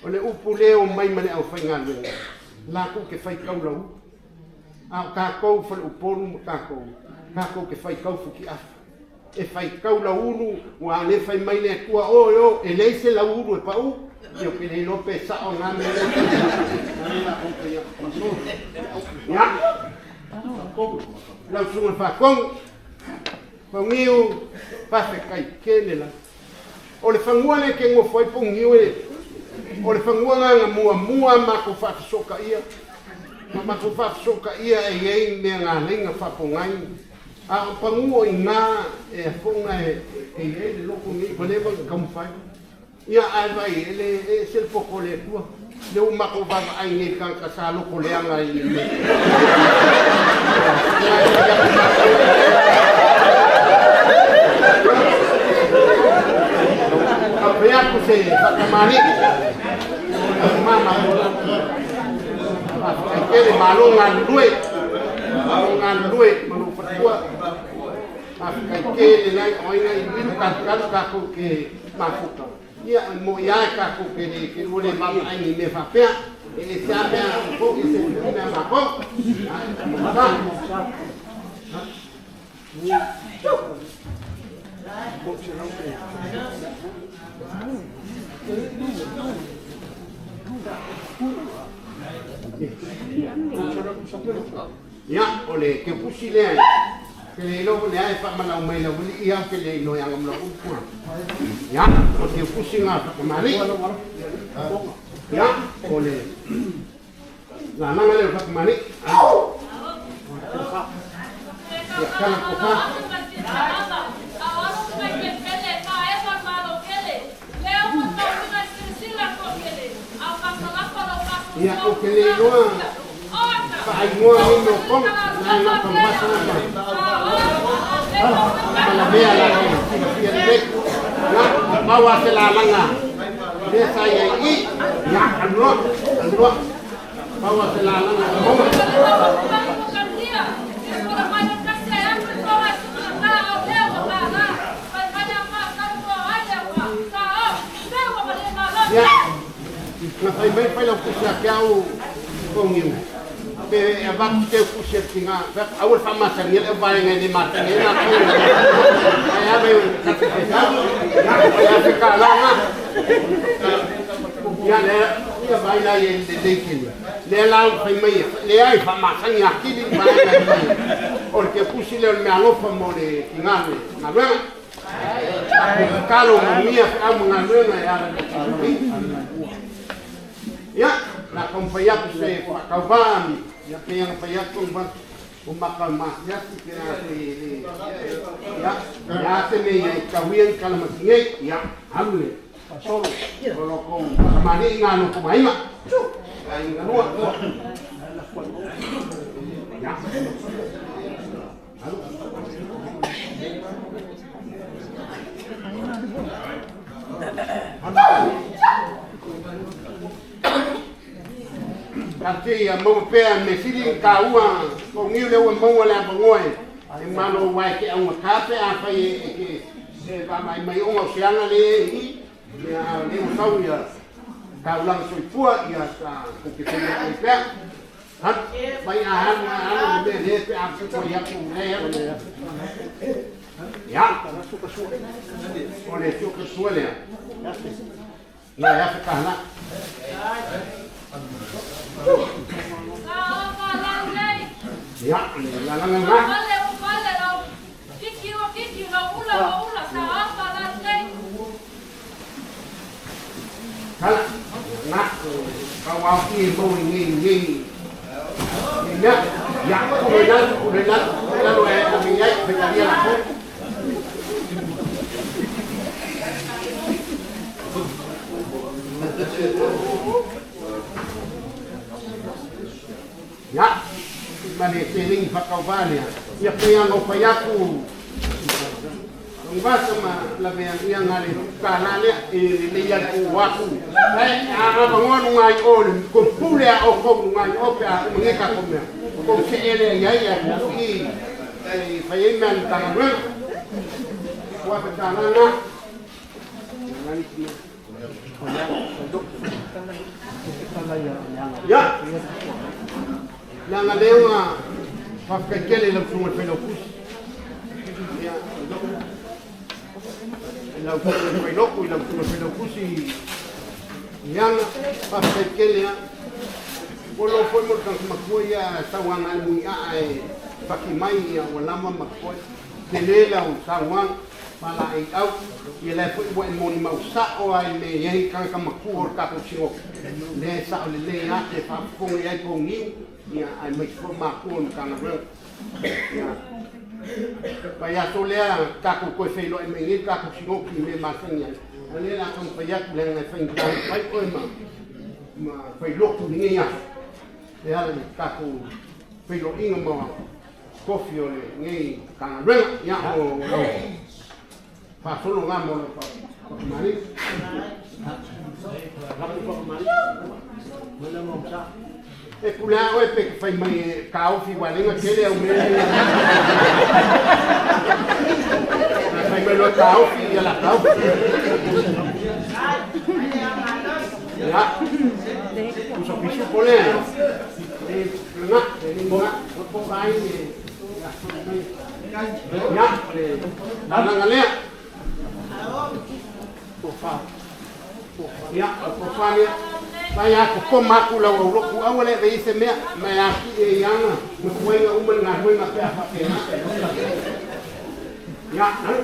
o le upu lea o mai ma le aufaigaluega latou te faitau lau a o tatou faleupolu ma tatou tatou te faitau futiafu e faitau lauulu ua le fai mai le Atua oe o e leai se lauulu e pau ia ou te le iloa pe sao na mea ia lau susuga i le Faatonu Pauniu faafetai tele lava o le fanua lea e te nofo ai Pauniu e o le fanua lena na muamua matou faafesootaia ma matou faafesootaia e i ai mea na alai ona faapogai A o pagū o i ina e afoga e i ai le loko nei, ua leva ona taumafai. Ia, ae vaai, e le e ese le poto o le Atua. Lea ua matou vaavaai nei i le tagata sa loko leaga i le mea. Taumafai atu se faatamalii. Mama, faafetai tele, malo galulue. Malo galulue ma lou faletua. Faafetai tele lai o ai nai ilu talutalu tatou te mafuta. Ia, e moni lava tatou te le te lua le vaavaai i ni mea faapea. E ese lava mea a outou, ese foi mea a matou. Ia, o le teupusi lea, ke le iloa lea e faamalau mai lau alii au ke le iloa e aga ma lau upu. Ia, o teupusi ngā whakamari. Ia, o le lalaga lea o whakamari. Ia, kala ko wha. Ia, o ke le iloa faaingoa nei mea o Tonga, na na taumafai na malamea la silafia lelei. Ia, mau a se lalaga lea sa i ai i, ia, alu loa, alu loa. Mau a se lalaga o Tonga. Ia, na fai mai Failautusi ia te au Pauniu, pe e avatu se teupusi a le tiga, fai atu, aua le faamasania le auvaega e le masani ai latou. Ae ave i le faifeau, ia, e $1,000 lena. Ia, lea, ia vaai la i ai lelei tele. Lea la ua fai mai e, leai, faamasani atili le vaega e fai. O le teupusi lea o le meaalofa mo le tiga le galuega. Tatalo manuia feau ma galuega e ala i le Ia, o le a taumafai atu se faatauvaa, ia pei ona fai atu o maka masiasi pe a se le, ia, le a se mea ia e tauia i kalamasi nei, ia, alu le faasolo, o lo kou fakamali'i ngā nofo maima, ai galua. Ia. Tasi ia maua pea me sili i tāua ko niu le ua maua le avanoa e malo wae ke augata pe afai e ke e vaavaai mai ona o se aga le i mea le ua sau ia taulaga soifua ia sa ko te whenua ai pea. Ha, mai a hanu a hanu le mea le pe a fai atu le ia. O le suka sua lea. Ia e afe kahana. Ia, le lalaga nga. Kala, nga, kau au ki e mau i nei, nei, nei mea. Ia, o le lalo, o le lalo, o le lalo e ame ai, whaitaria la koe. Ia. ma le seleni faatauvā lea ia pei aga o faiaku Vasa ma lavea ia nga le kālā lea e lelei a le uu aku. Ae a avanoa luga i o le kompule a oukou luga i o pe a umage tatou mea. Kou seʻe lea i ai ae tu'u i fai ai mea a le Matagaluega. Ua afe tālā lena. Ia, leaga lea ua faafetai tele i lau susuga i le Failautusi. Ia, i lau susuga i le Failoku, i lau susuga i le Failautusi Leaga, faafetai tele lava. Ua loa foi mo le tagata matua ia tauaga e muiaa e faki mai ia ua lava ma totoe. Tele lau saunoaga faalaeiau, ia lea foi ua e molimau sa'o lava i le mea e i ai tagata matua o le tatou Sinoti. Lea e sa'o lelei lava e faafofoga i ai pouniu, ia aemaise foi matua o le Matagaluega. Ia, vaiaso lea tatou toe feiloai mai nei le tatou Sinoti i mea masani ai, a o lea o le a taumafai atu leaga e faigata ona fai oe ma failotu i lenei aso e ala i le tatou feiloaiga ma tofi o lenei Matagaluega. Ia, o lau faasolo lena mo lau fakamaliga. E pule lava oe pe te fai mai e taofi ua lega tele au mea nei. A fai mai loa taofi, ia la taofi. Ia, uso pisupo lea. E nga, e nga, po ai e ia, le lalaga lea. Ia, o le tofa lea. Mai a kokoma atu lau aulotu aua le ave i se mea, mai a ki e iana, ma tuaiga uma le galuega pe a faapena. Ia, alu.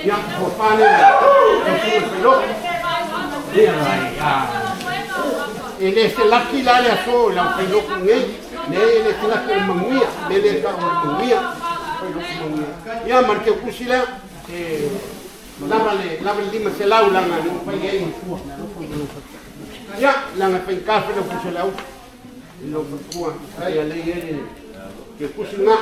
Ia, tofa lea, lau susuga i le Failotu. E le se laki la le aso i lau Failotu nei, leai e le se laki o le manuia, le le tau o le manuia, Failotu manuia. Ia, ma le teutusi lea, e lava le lava le 500 leaga na fai ai ia leaga e faigata foi lau tusi o le auso i lou faletua ia lea i ai le teutusi lena.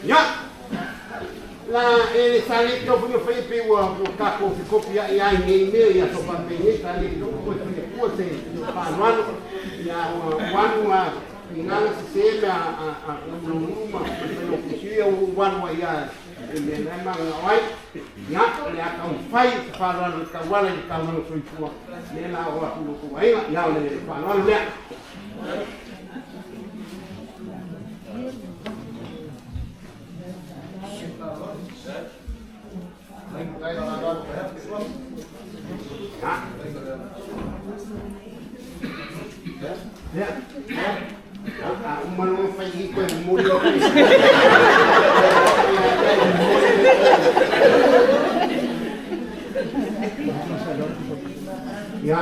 Ia la e sa le tau foi fai pe ua ua tatou fekopia'i ai nei mea i aso faapenei sa le tau foi fai se faaaloalo ia ua ua alu a Finala sese me a ululu ma le ia ua alu ai a e mea la mananao ai. Ia, o le a taumafai se faaaloalo i tauala i le taulaga soifua, lea la oo atu i lo outou aiga. Ia, o le faaaloalo lea. Ia, a uma loa fai i koe momoli atu. Ia,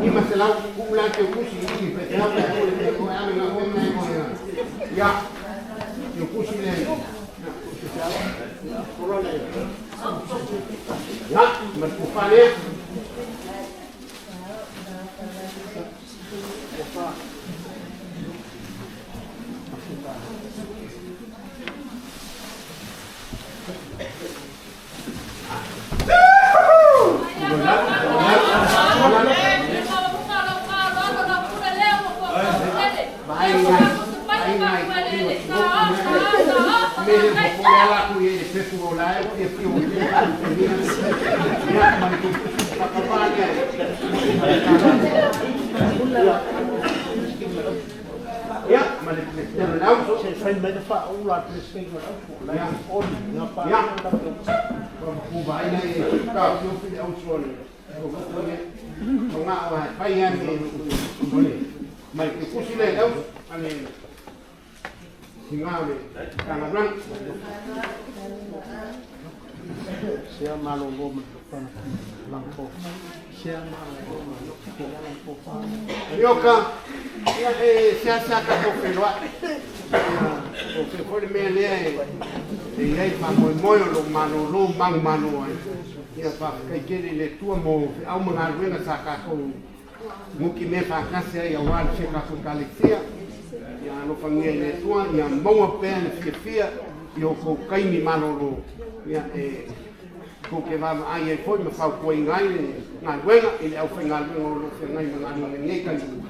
500 tuu la te kusi i pe te hau o le o ame nga o me o ia. Ia, te kusi le. Ia, ma le kufa lea. Ia, ma le Peresetene o le Auso. Se fai mai le faaula a le Peresetene o le Auso, o la e oli, na pa Ia, vaai nei e taofiofi le auso o le o ngā o hai fai ai me o le mai te kusi le auso a le singa o le Tagaruanga. Sea malolo ma le pana lanpo. Sea malolo ma le lanpo pa. Ioka, ia e sea tatou feiloai. Ia, o fea foi le mea lea e i ai faamoemoe o lou malōlō manumalo ai. Ia faafetai tele i le Atua mo feau ma galuega sa tatou muki mea faatasi ai aua le se tatou Ekalesia. Ia alofagia e le Atua, ia maua pea le fiafia i o tou taimi malolo, ia e tou te vaavaai ai foi ma fautuaina ai le galuega i le aufaigaluega o lo o feagai ma galuega i lenei taimi.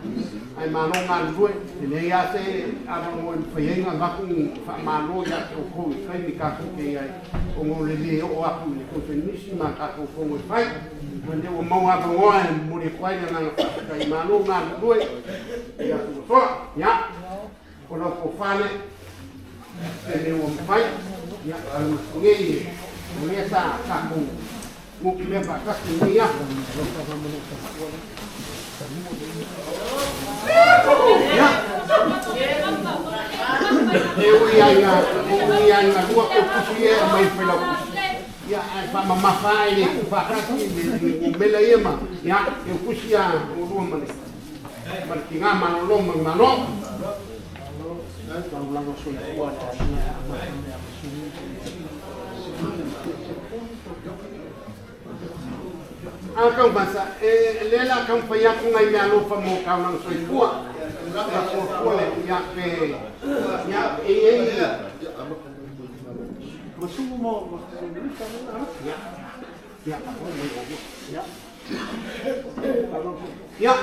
Ae malo galulue, e leai lava se avanoa e mafai ai ona avatu ni faamalo ia te outou i taimi tatou te i ai, ona o le lē oo atu i le konfenisi ma tatou fono e fai. A o lea ua maua avanoa e momoli atu ai le agaga faafetai, malo galulue i aso ua sola. Ia, o lau tofa lea, se mea ua mafai, ia, nei o lea sa tatou nutimea faatasi i lenei aso. Ia, e ui lava ina ui lava ina lua tou tusi ia e aumai e Failautusi, ia, ae faamamafa lava e le tuufaatasi le numera ia ma, ia, e tusi lava oulua ma le ma le tina malolo ma le Malo. A taumasa, e lea la taumafai atu nai mea alofa mo taulaga soifua. Ia fuafua le ia pe ia e i ai ia ia ia ia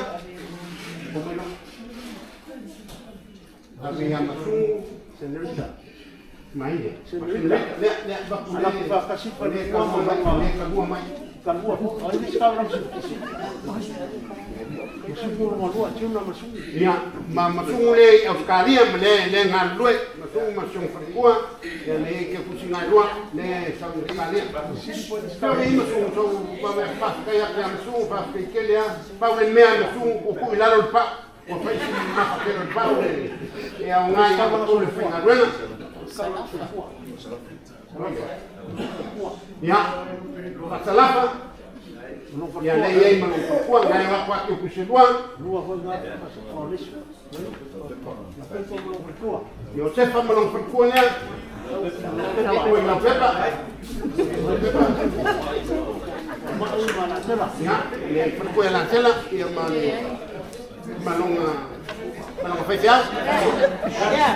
Ave ia Masugu mai le lea lea vaku le le kalua mai le kalua mai ia ma Masugu le i Ausetalia ma le le galulue Masugu ma si ona faletua ia le ke kusi ngai lua le sau i Ausetalia. Sau i Masugu sau faafetai atu ia Masugu, faafetai tele lava. Pau le mea Masugu tuutuu i lalo le pau ua fai si mamafa tele o le pau le e aoga ia matou le faigaluega. Ia, faasalafa, ia lea i ai ma lou faletua, nai o atu atu kusi lua. Iosefa ma lona faletua lea. Ua i Laupepa. Ia, le faletua ia Lasela, ia ma le ma lona ma lona faifeau. Lea,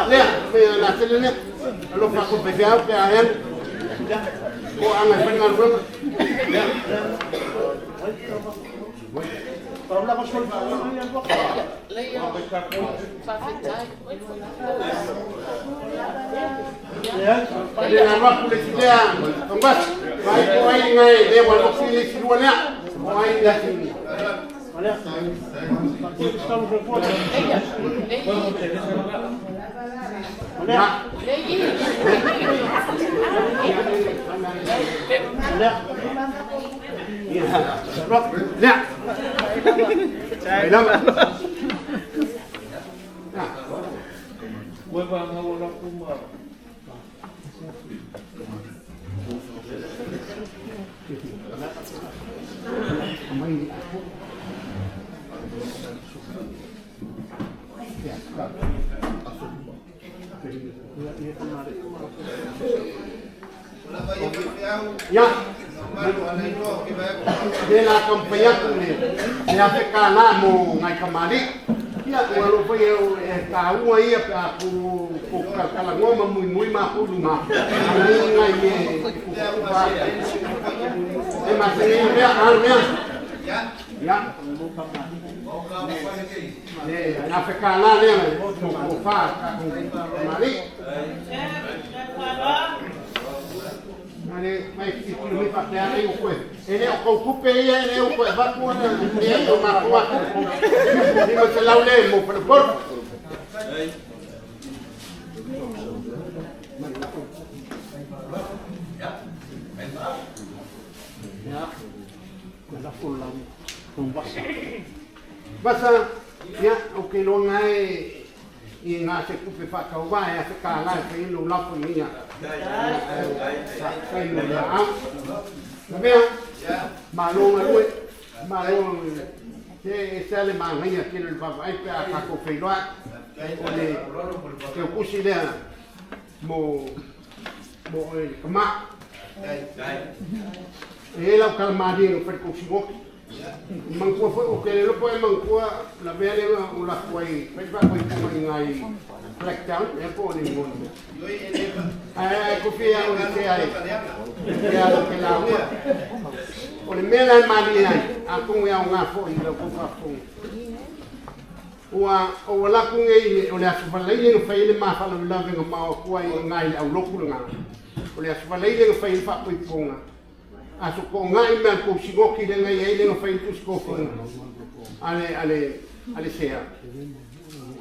lea, me Lasela lea. Alofa atu le faifeau pe a alu. O anga e faigaluega. Le alu atu le isi lea, Tongbasi, vai po ai ngai le ua losi le isi lua lea. O ai le isi. Ia. Lea. Ai lava. Ia, le la taumafai atu le le afe kālā mo ngai kamali'i. Ia, ua alofa ia e taua ia pe a ku ku talanoa ma muimui matou i luma. Aumai ngai mea e tufa e masani ai mea, a le mea. Ia, le afe kālā lea mo tofa a tatou kamali'i. Ale mai tilotilo mai faapea ai ua toe e le o tou tupe ia e le ua toe avatu ona leai o matou atu 500 le mo Faleupolu. Vasa, ia, ou te iloa e i ngā se tupe faatauvā e afe kālā e fai ai lou lafo i nei aso. Faafetai mo lea au. Lavea, malo galue, malo se e se ale manaia tele o le vaavaai pe a tatou feiloai. O le teukusi lea mo mo oe le tama. E e lau kalamalie na fai kousigoki. Manatua foi o ke le lopo e manatua lavea le o lafu ai fai faakoipuga i gai Blacktown ea po o le igoa le mea. Ae ae kofia o le sea e e alo ke lauga. O le mea la e malie ai, atonu e aoga foi i lau tou faafofoga. Ua ou alu atu nei o le Aso Faraile na fai ai le ma faalavelave na mao atu ai i ina i le aulotu lena. O le Aso Faraile na fai ai le faapoipoga. Aso Toonai ma le tou sinoti lea na i ai lea na fai ai le tusi tofiga a le, a le, a le sea.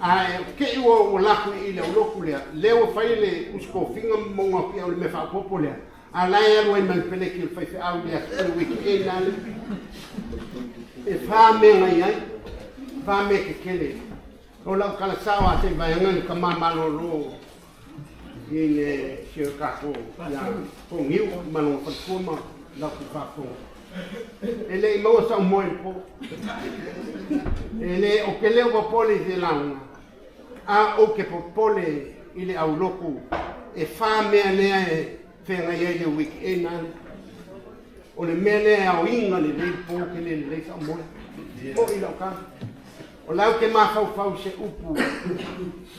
Ae te i ua, ua laku i le aulotu lea, lea ua fai le tusi tofiga ma moga atu i au le mea faaopoopo lea. A la e alu ai ma le peleki o le faifeau i le aso, o le weekend lea. E fa mea na i ai, fa mea tetele. O lau tala sao a se i vaega le tama malolo i le si o tatou ia Fogiu ma lona faletua ma lau faafofoga. E le i maua sau moe i le po. E le o ke leo popole i se lauga, a ou te popole i le aulotu e fa mea lea e feagai ai le weekend ale. O le mea lea e aoina lelei le po ke le lelei sau moe. Foi lau tala. O la ou te mafaufau i se upu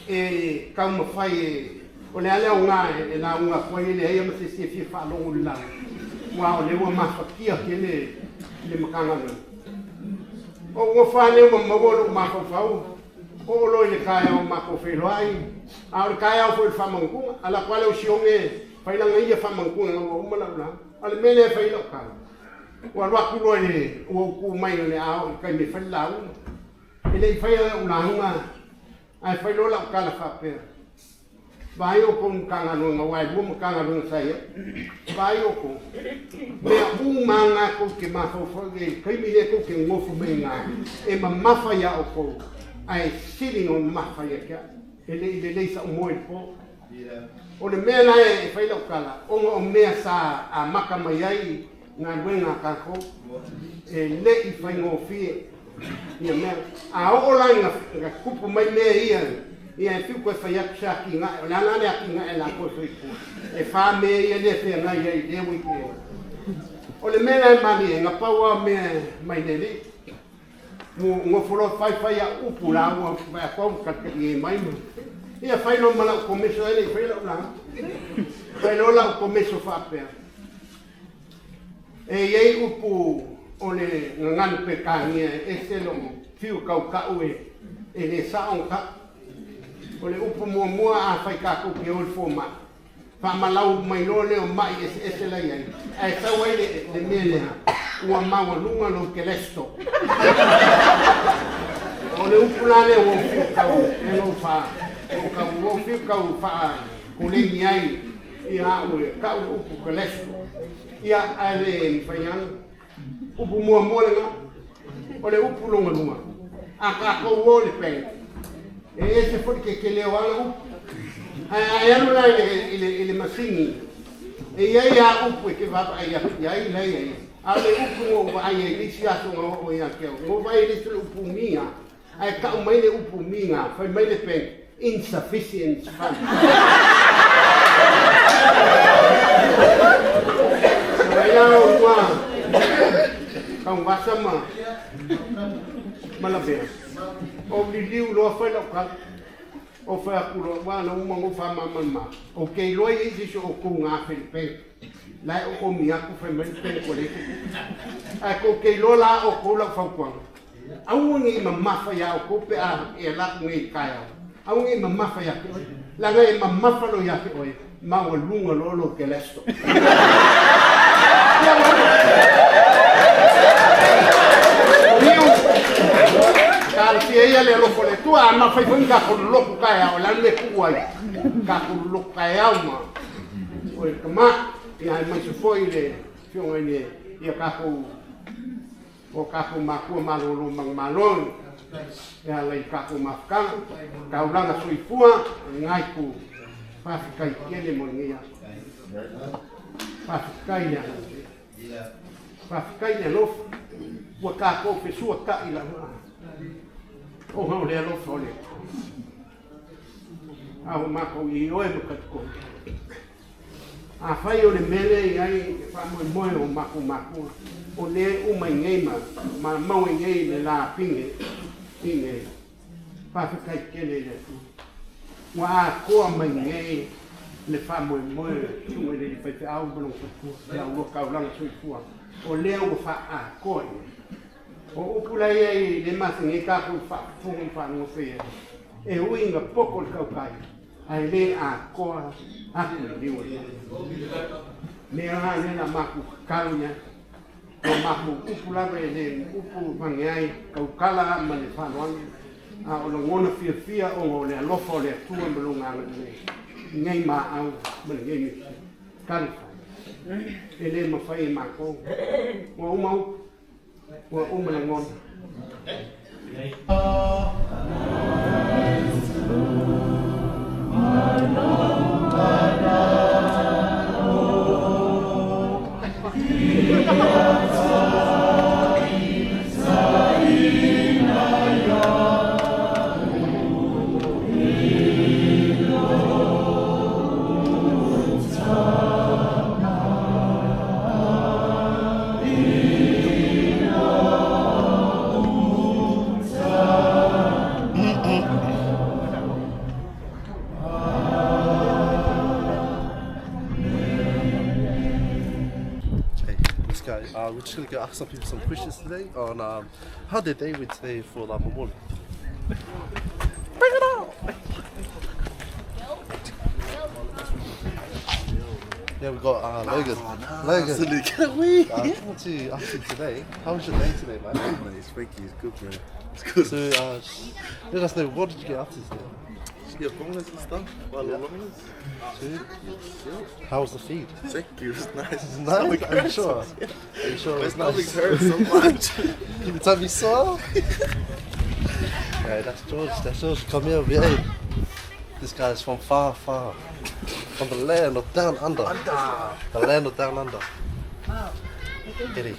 e taumafai e, o le a le aoga e lauga atu ai e leai ma se isi e fia faalogo i le lauga, aua o lea ua mafatia tele le Matagaluega. O ou nofo lava lea ua maua lou mafaufau, oo loa i le taeao matou feiloai, a o le taeao foi o le faamautuga, alu atu lava lea o Sione fai lana ia faamautuga ina ua uma lau lauga. A o le mea lea e fai ai lau tala, Ua alu atu loa i le, ua ou tu mai o le a oo i le taimi e fai le lauga. E le i faia lau lauga, ae fai loa lau tala faapea, Vaai outou i Matagaluega, aua e lua Matagaluega sa i ai. Vaai outou, mea uma lava na tou te mafaufau i ai i le taimi lea tou te nonofo mai ai i ina, e mamafa iā outou, ae sili ona mamafa ia te au. E le i lelei sa'u moe i le po. O le mea la e fai lau tala, ona o mea sa amata mai ai galuega a tatou, e le i faigofie ia mea. A oo la ina tupu mai mea ia, ia e fiu toe fai atu se atinae, o le a la le atinae o le a toe fai i tua? E fa mea ia lea e feagai ai i lea weekend. O le mea la e malie, na pau lava o mea mai le Alii. Nofo loa fai fai au upu la ua vaai atu au talitali mai ma ia fai loa ma lau komeso e le i faia lau lauga. Fai loa lau komeso faapea, e i ai upu o le gagana Peretania e ese lou fiu tautau e e le sao ona tau. O le upu muamua a fai tatou te o i le fomai, Faamalau mai loa lea o maʻi eseese la i ai, ae sau ai le mea lea, ua maualuga lou kelesto. O le upu la lea ua ou fiu tau e lou fa, ua tau, ua ou fiu tau faakoleni ai ia au e tau le upu kelesto. Ia, ae le mafai ana. Upu muamua lena, o le upu lona lua, a tatou o i le bank, e ese foi le tetele o ana upu. Ae a e alu la i le, i le, i le masini, e i ai lava upu e te vaavaai atu i ai la e i ai. A o le upu na ou vaai ai i le isi aso na oo ia te au, na ou vaai i le isi o le upu miga, ae tau mai le upu miga, fai mai le bank, insufficient fund. Mai la ua taugasa ma ma lavea. Ou liliu loa fai lau tala. Ou fai atu loa, ua na uma ona ou faamalamalama. Ou te iloa e i ai se isi o outou na afe i le bank. La e oomi atu fai mai le bank ua leai se tupe. Ae tou te iloa la outou lau fautuaga. Aua ne i mamafa iā outou pe a e ala atu nei i le taeao. Aua ne i mamafa iā te oe, leaga e mamafa loa iā te oe, maualuga loa lou kelesto. Niu, talosia ia le alofa o le Atua, a mafai foi ona tatou lolotu taeao, o le a le mea e tuu ai, tatou lolotu taeao ma oe le tama, ia aemaise foi le afioga i le, ia tatou O tatou matua malolo manumalo e ala i tatou mafutaga, taulaga soifua lena itu, faafetai tele mo lenei aso. Faafetai le agalelei. Faafetai le alofa ua tatou fesuata'i lava ona o le alofa o le Atua. A ua matou ioe ma talitonu. Afai o le mele i ai e faamoemoe o makou makua, o lea e uma i nei ma ma maua i nei le la pine i le faafetai tele i le Atua. Ua atoa mai nei le faamoemoe o le susuga i le alii faifeau ma lona faletua, le aulua taulaga soifua, o lea ua faaatoa i ai. O upu la ia i le masani ai tatou i faafofoga ma faalogologo i ai, e ui ina poto le tautai, ae le atoa atu i liu o le vai. Mea la lea na matou tatalo i ai, o matou upu lava e le upu vane ai, tautala ma le faaaloalo, a o lagona fiafia ona o le alofa o le Atua ma lona agalelei i nei maau ma lenei measili. Talofa e, e le mafai e matou, ua uma upu, ua uma lagona. Hey, let's go. We're just gonna go ask some people some questions today on how their day went today for La Momoli. Bring it on! Yeah, we got Logan. Logan, I just want to ask you today, how was your day today, man? It's thank you. It's good, bro. It's good. So, just let us know, what did you get up to today? Just get bonus and stuff. While yeah. How was the feed? Thank you. It was nice. Nice, are you sure? Are you sure it My was stomach nice? hurts so much. You tell me so? Yeah, that's George. That's George. Come here, yeah. This guy's from far, far. From the land of down under. The land of down under. Eddie.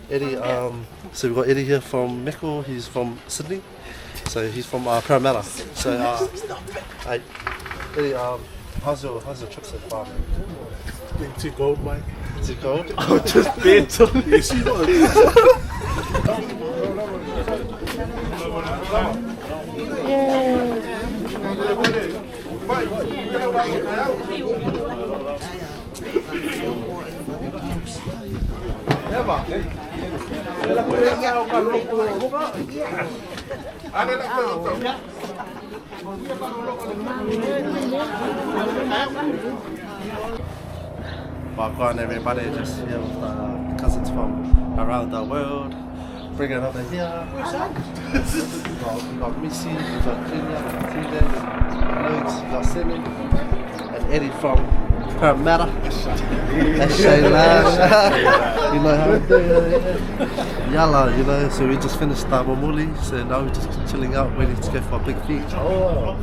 Eddie, so we've got Eddie here from Meko. He's from Sydney. So he's from Parramatta. So, hey, Eddie, how's your trip so far? Been too cold, mate. Is it cold? I'm just bent. You see what? Well, go on everybody, just here with the cousins from around the world. Bring it over here. We got Missy, we got Junior, we got TJ, we got Luke, we got Simi, and Eddie from Parramatta. That's Shayla. You know how we do it. Yalla, you know, so we just finished the momoli, so now we're just chilling out, waiting to go for a big feed. Oh,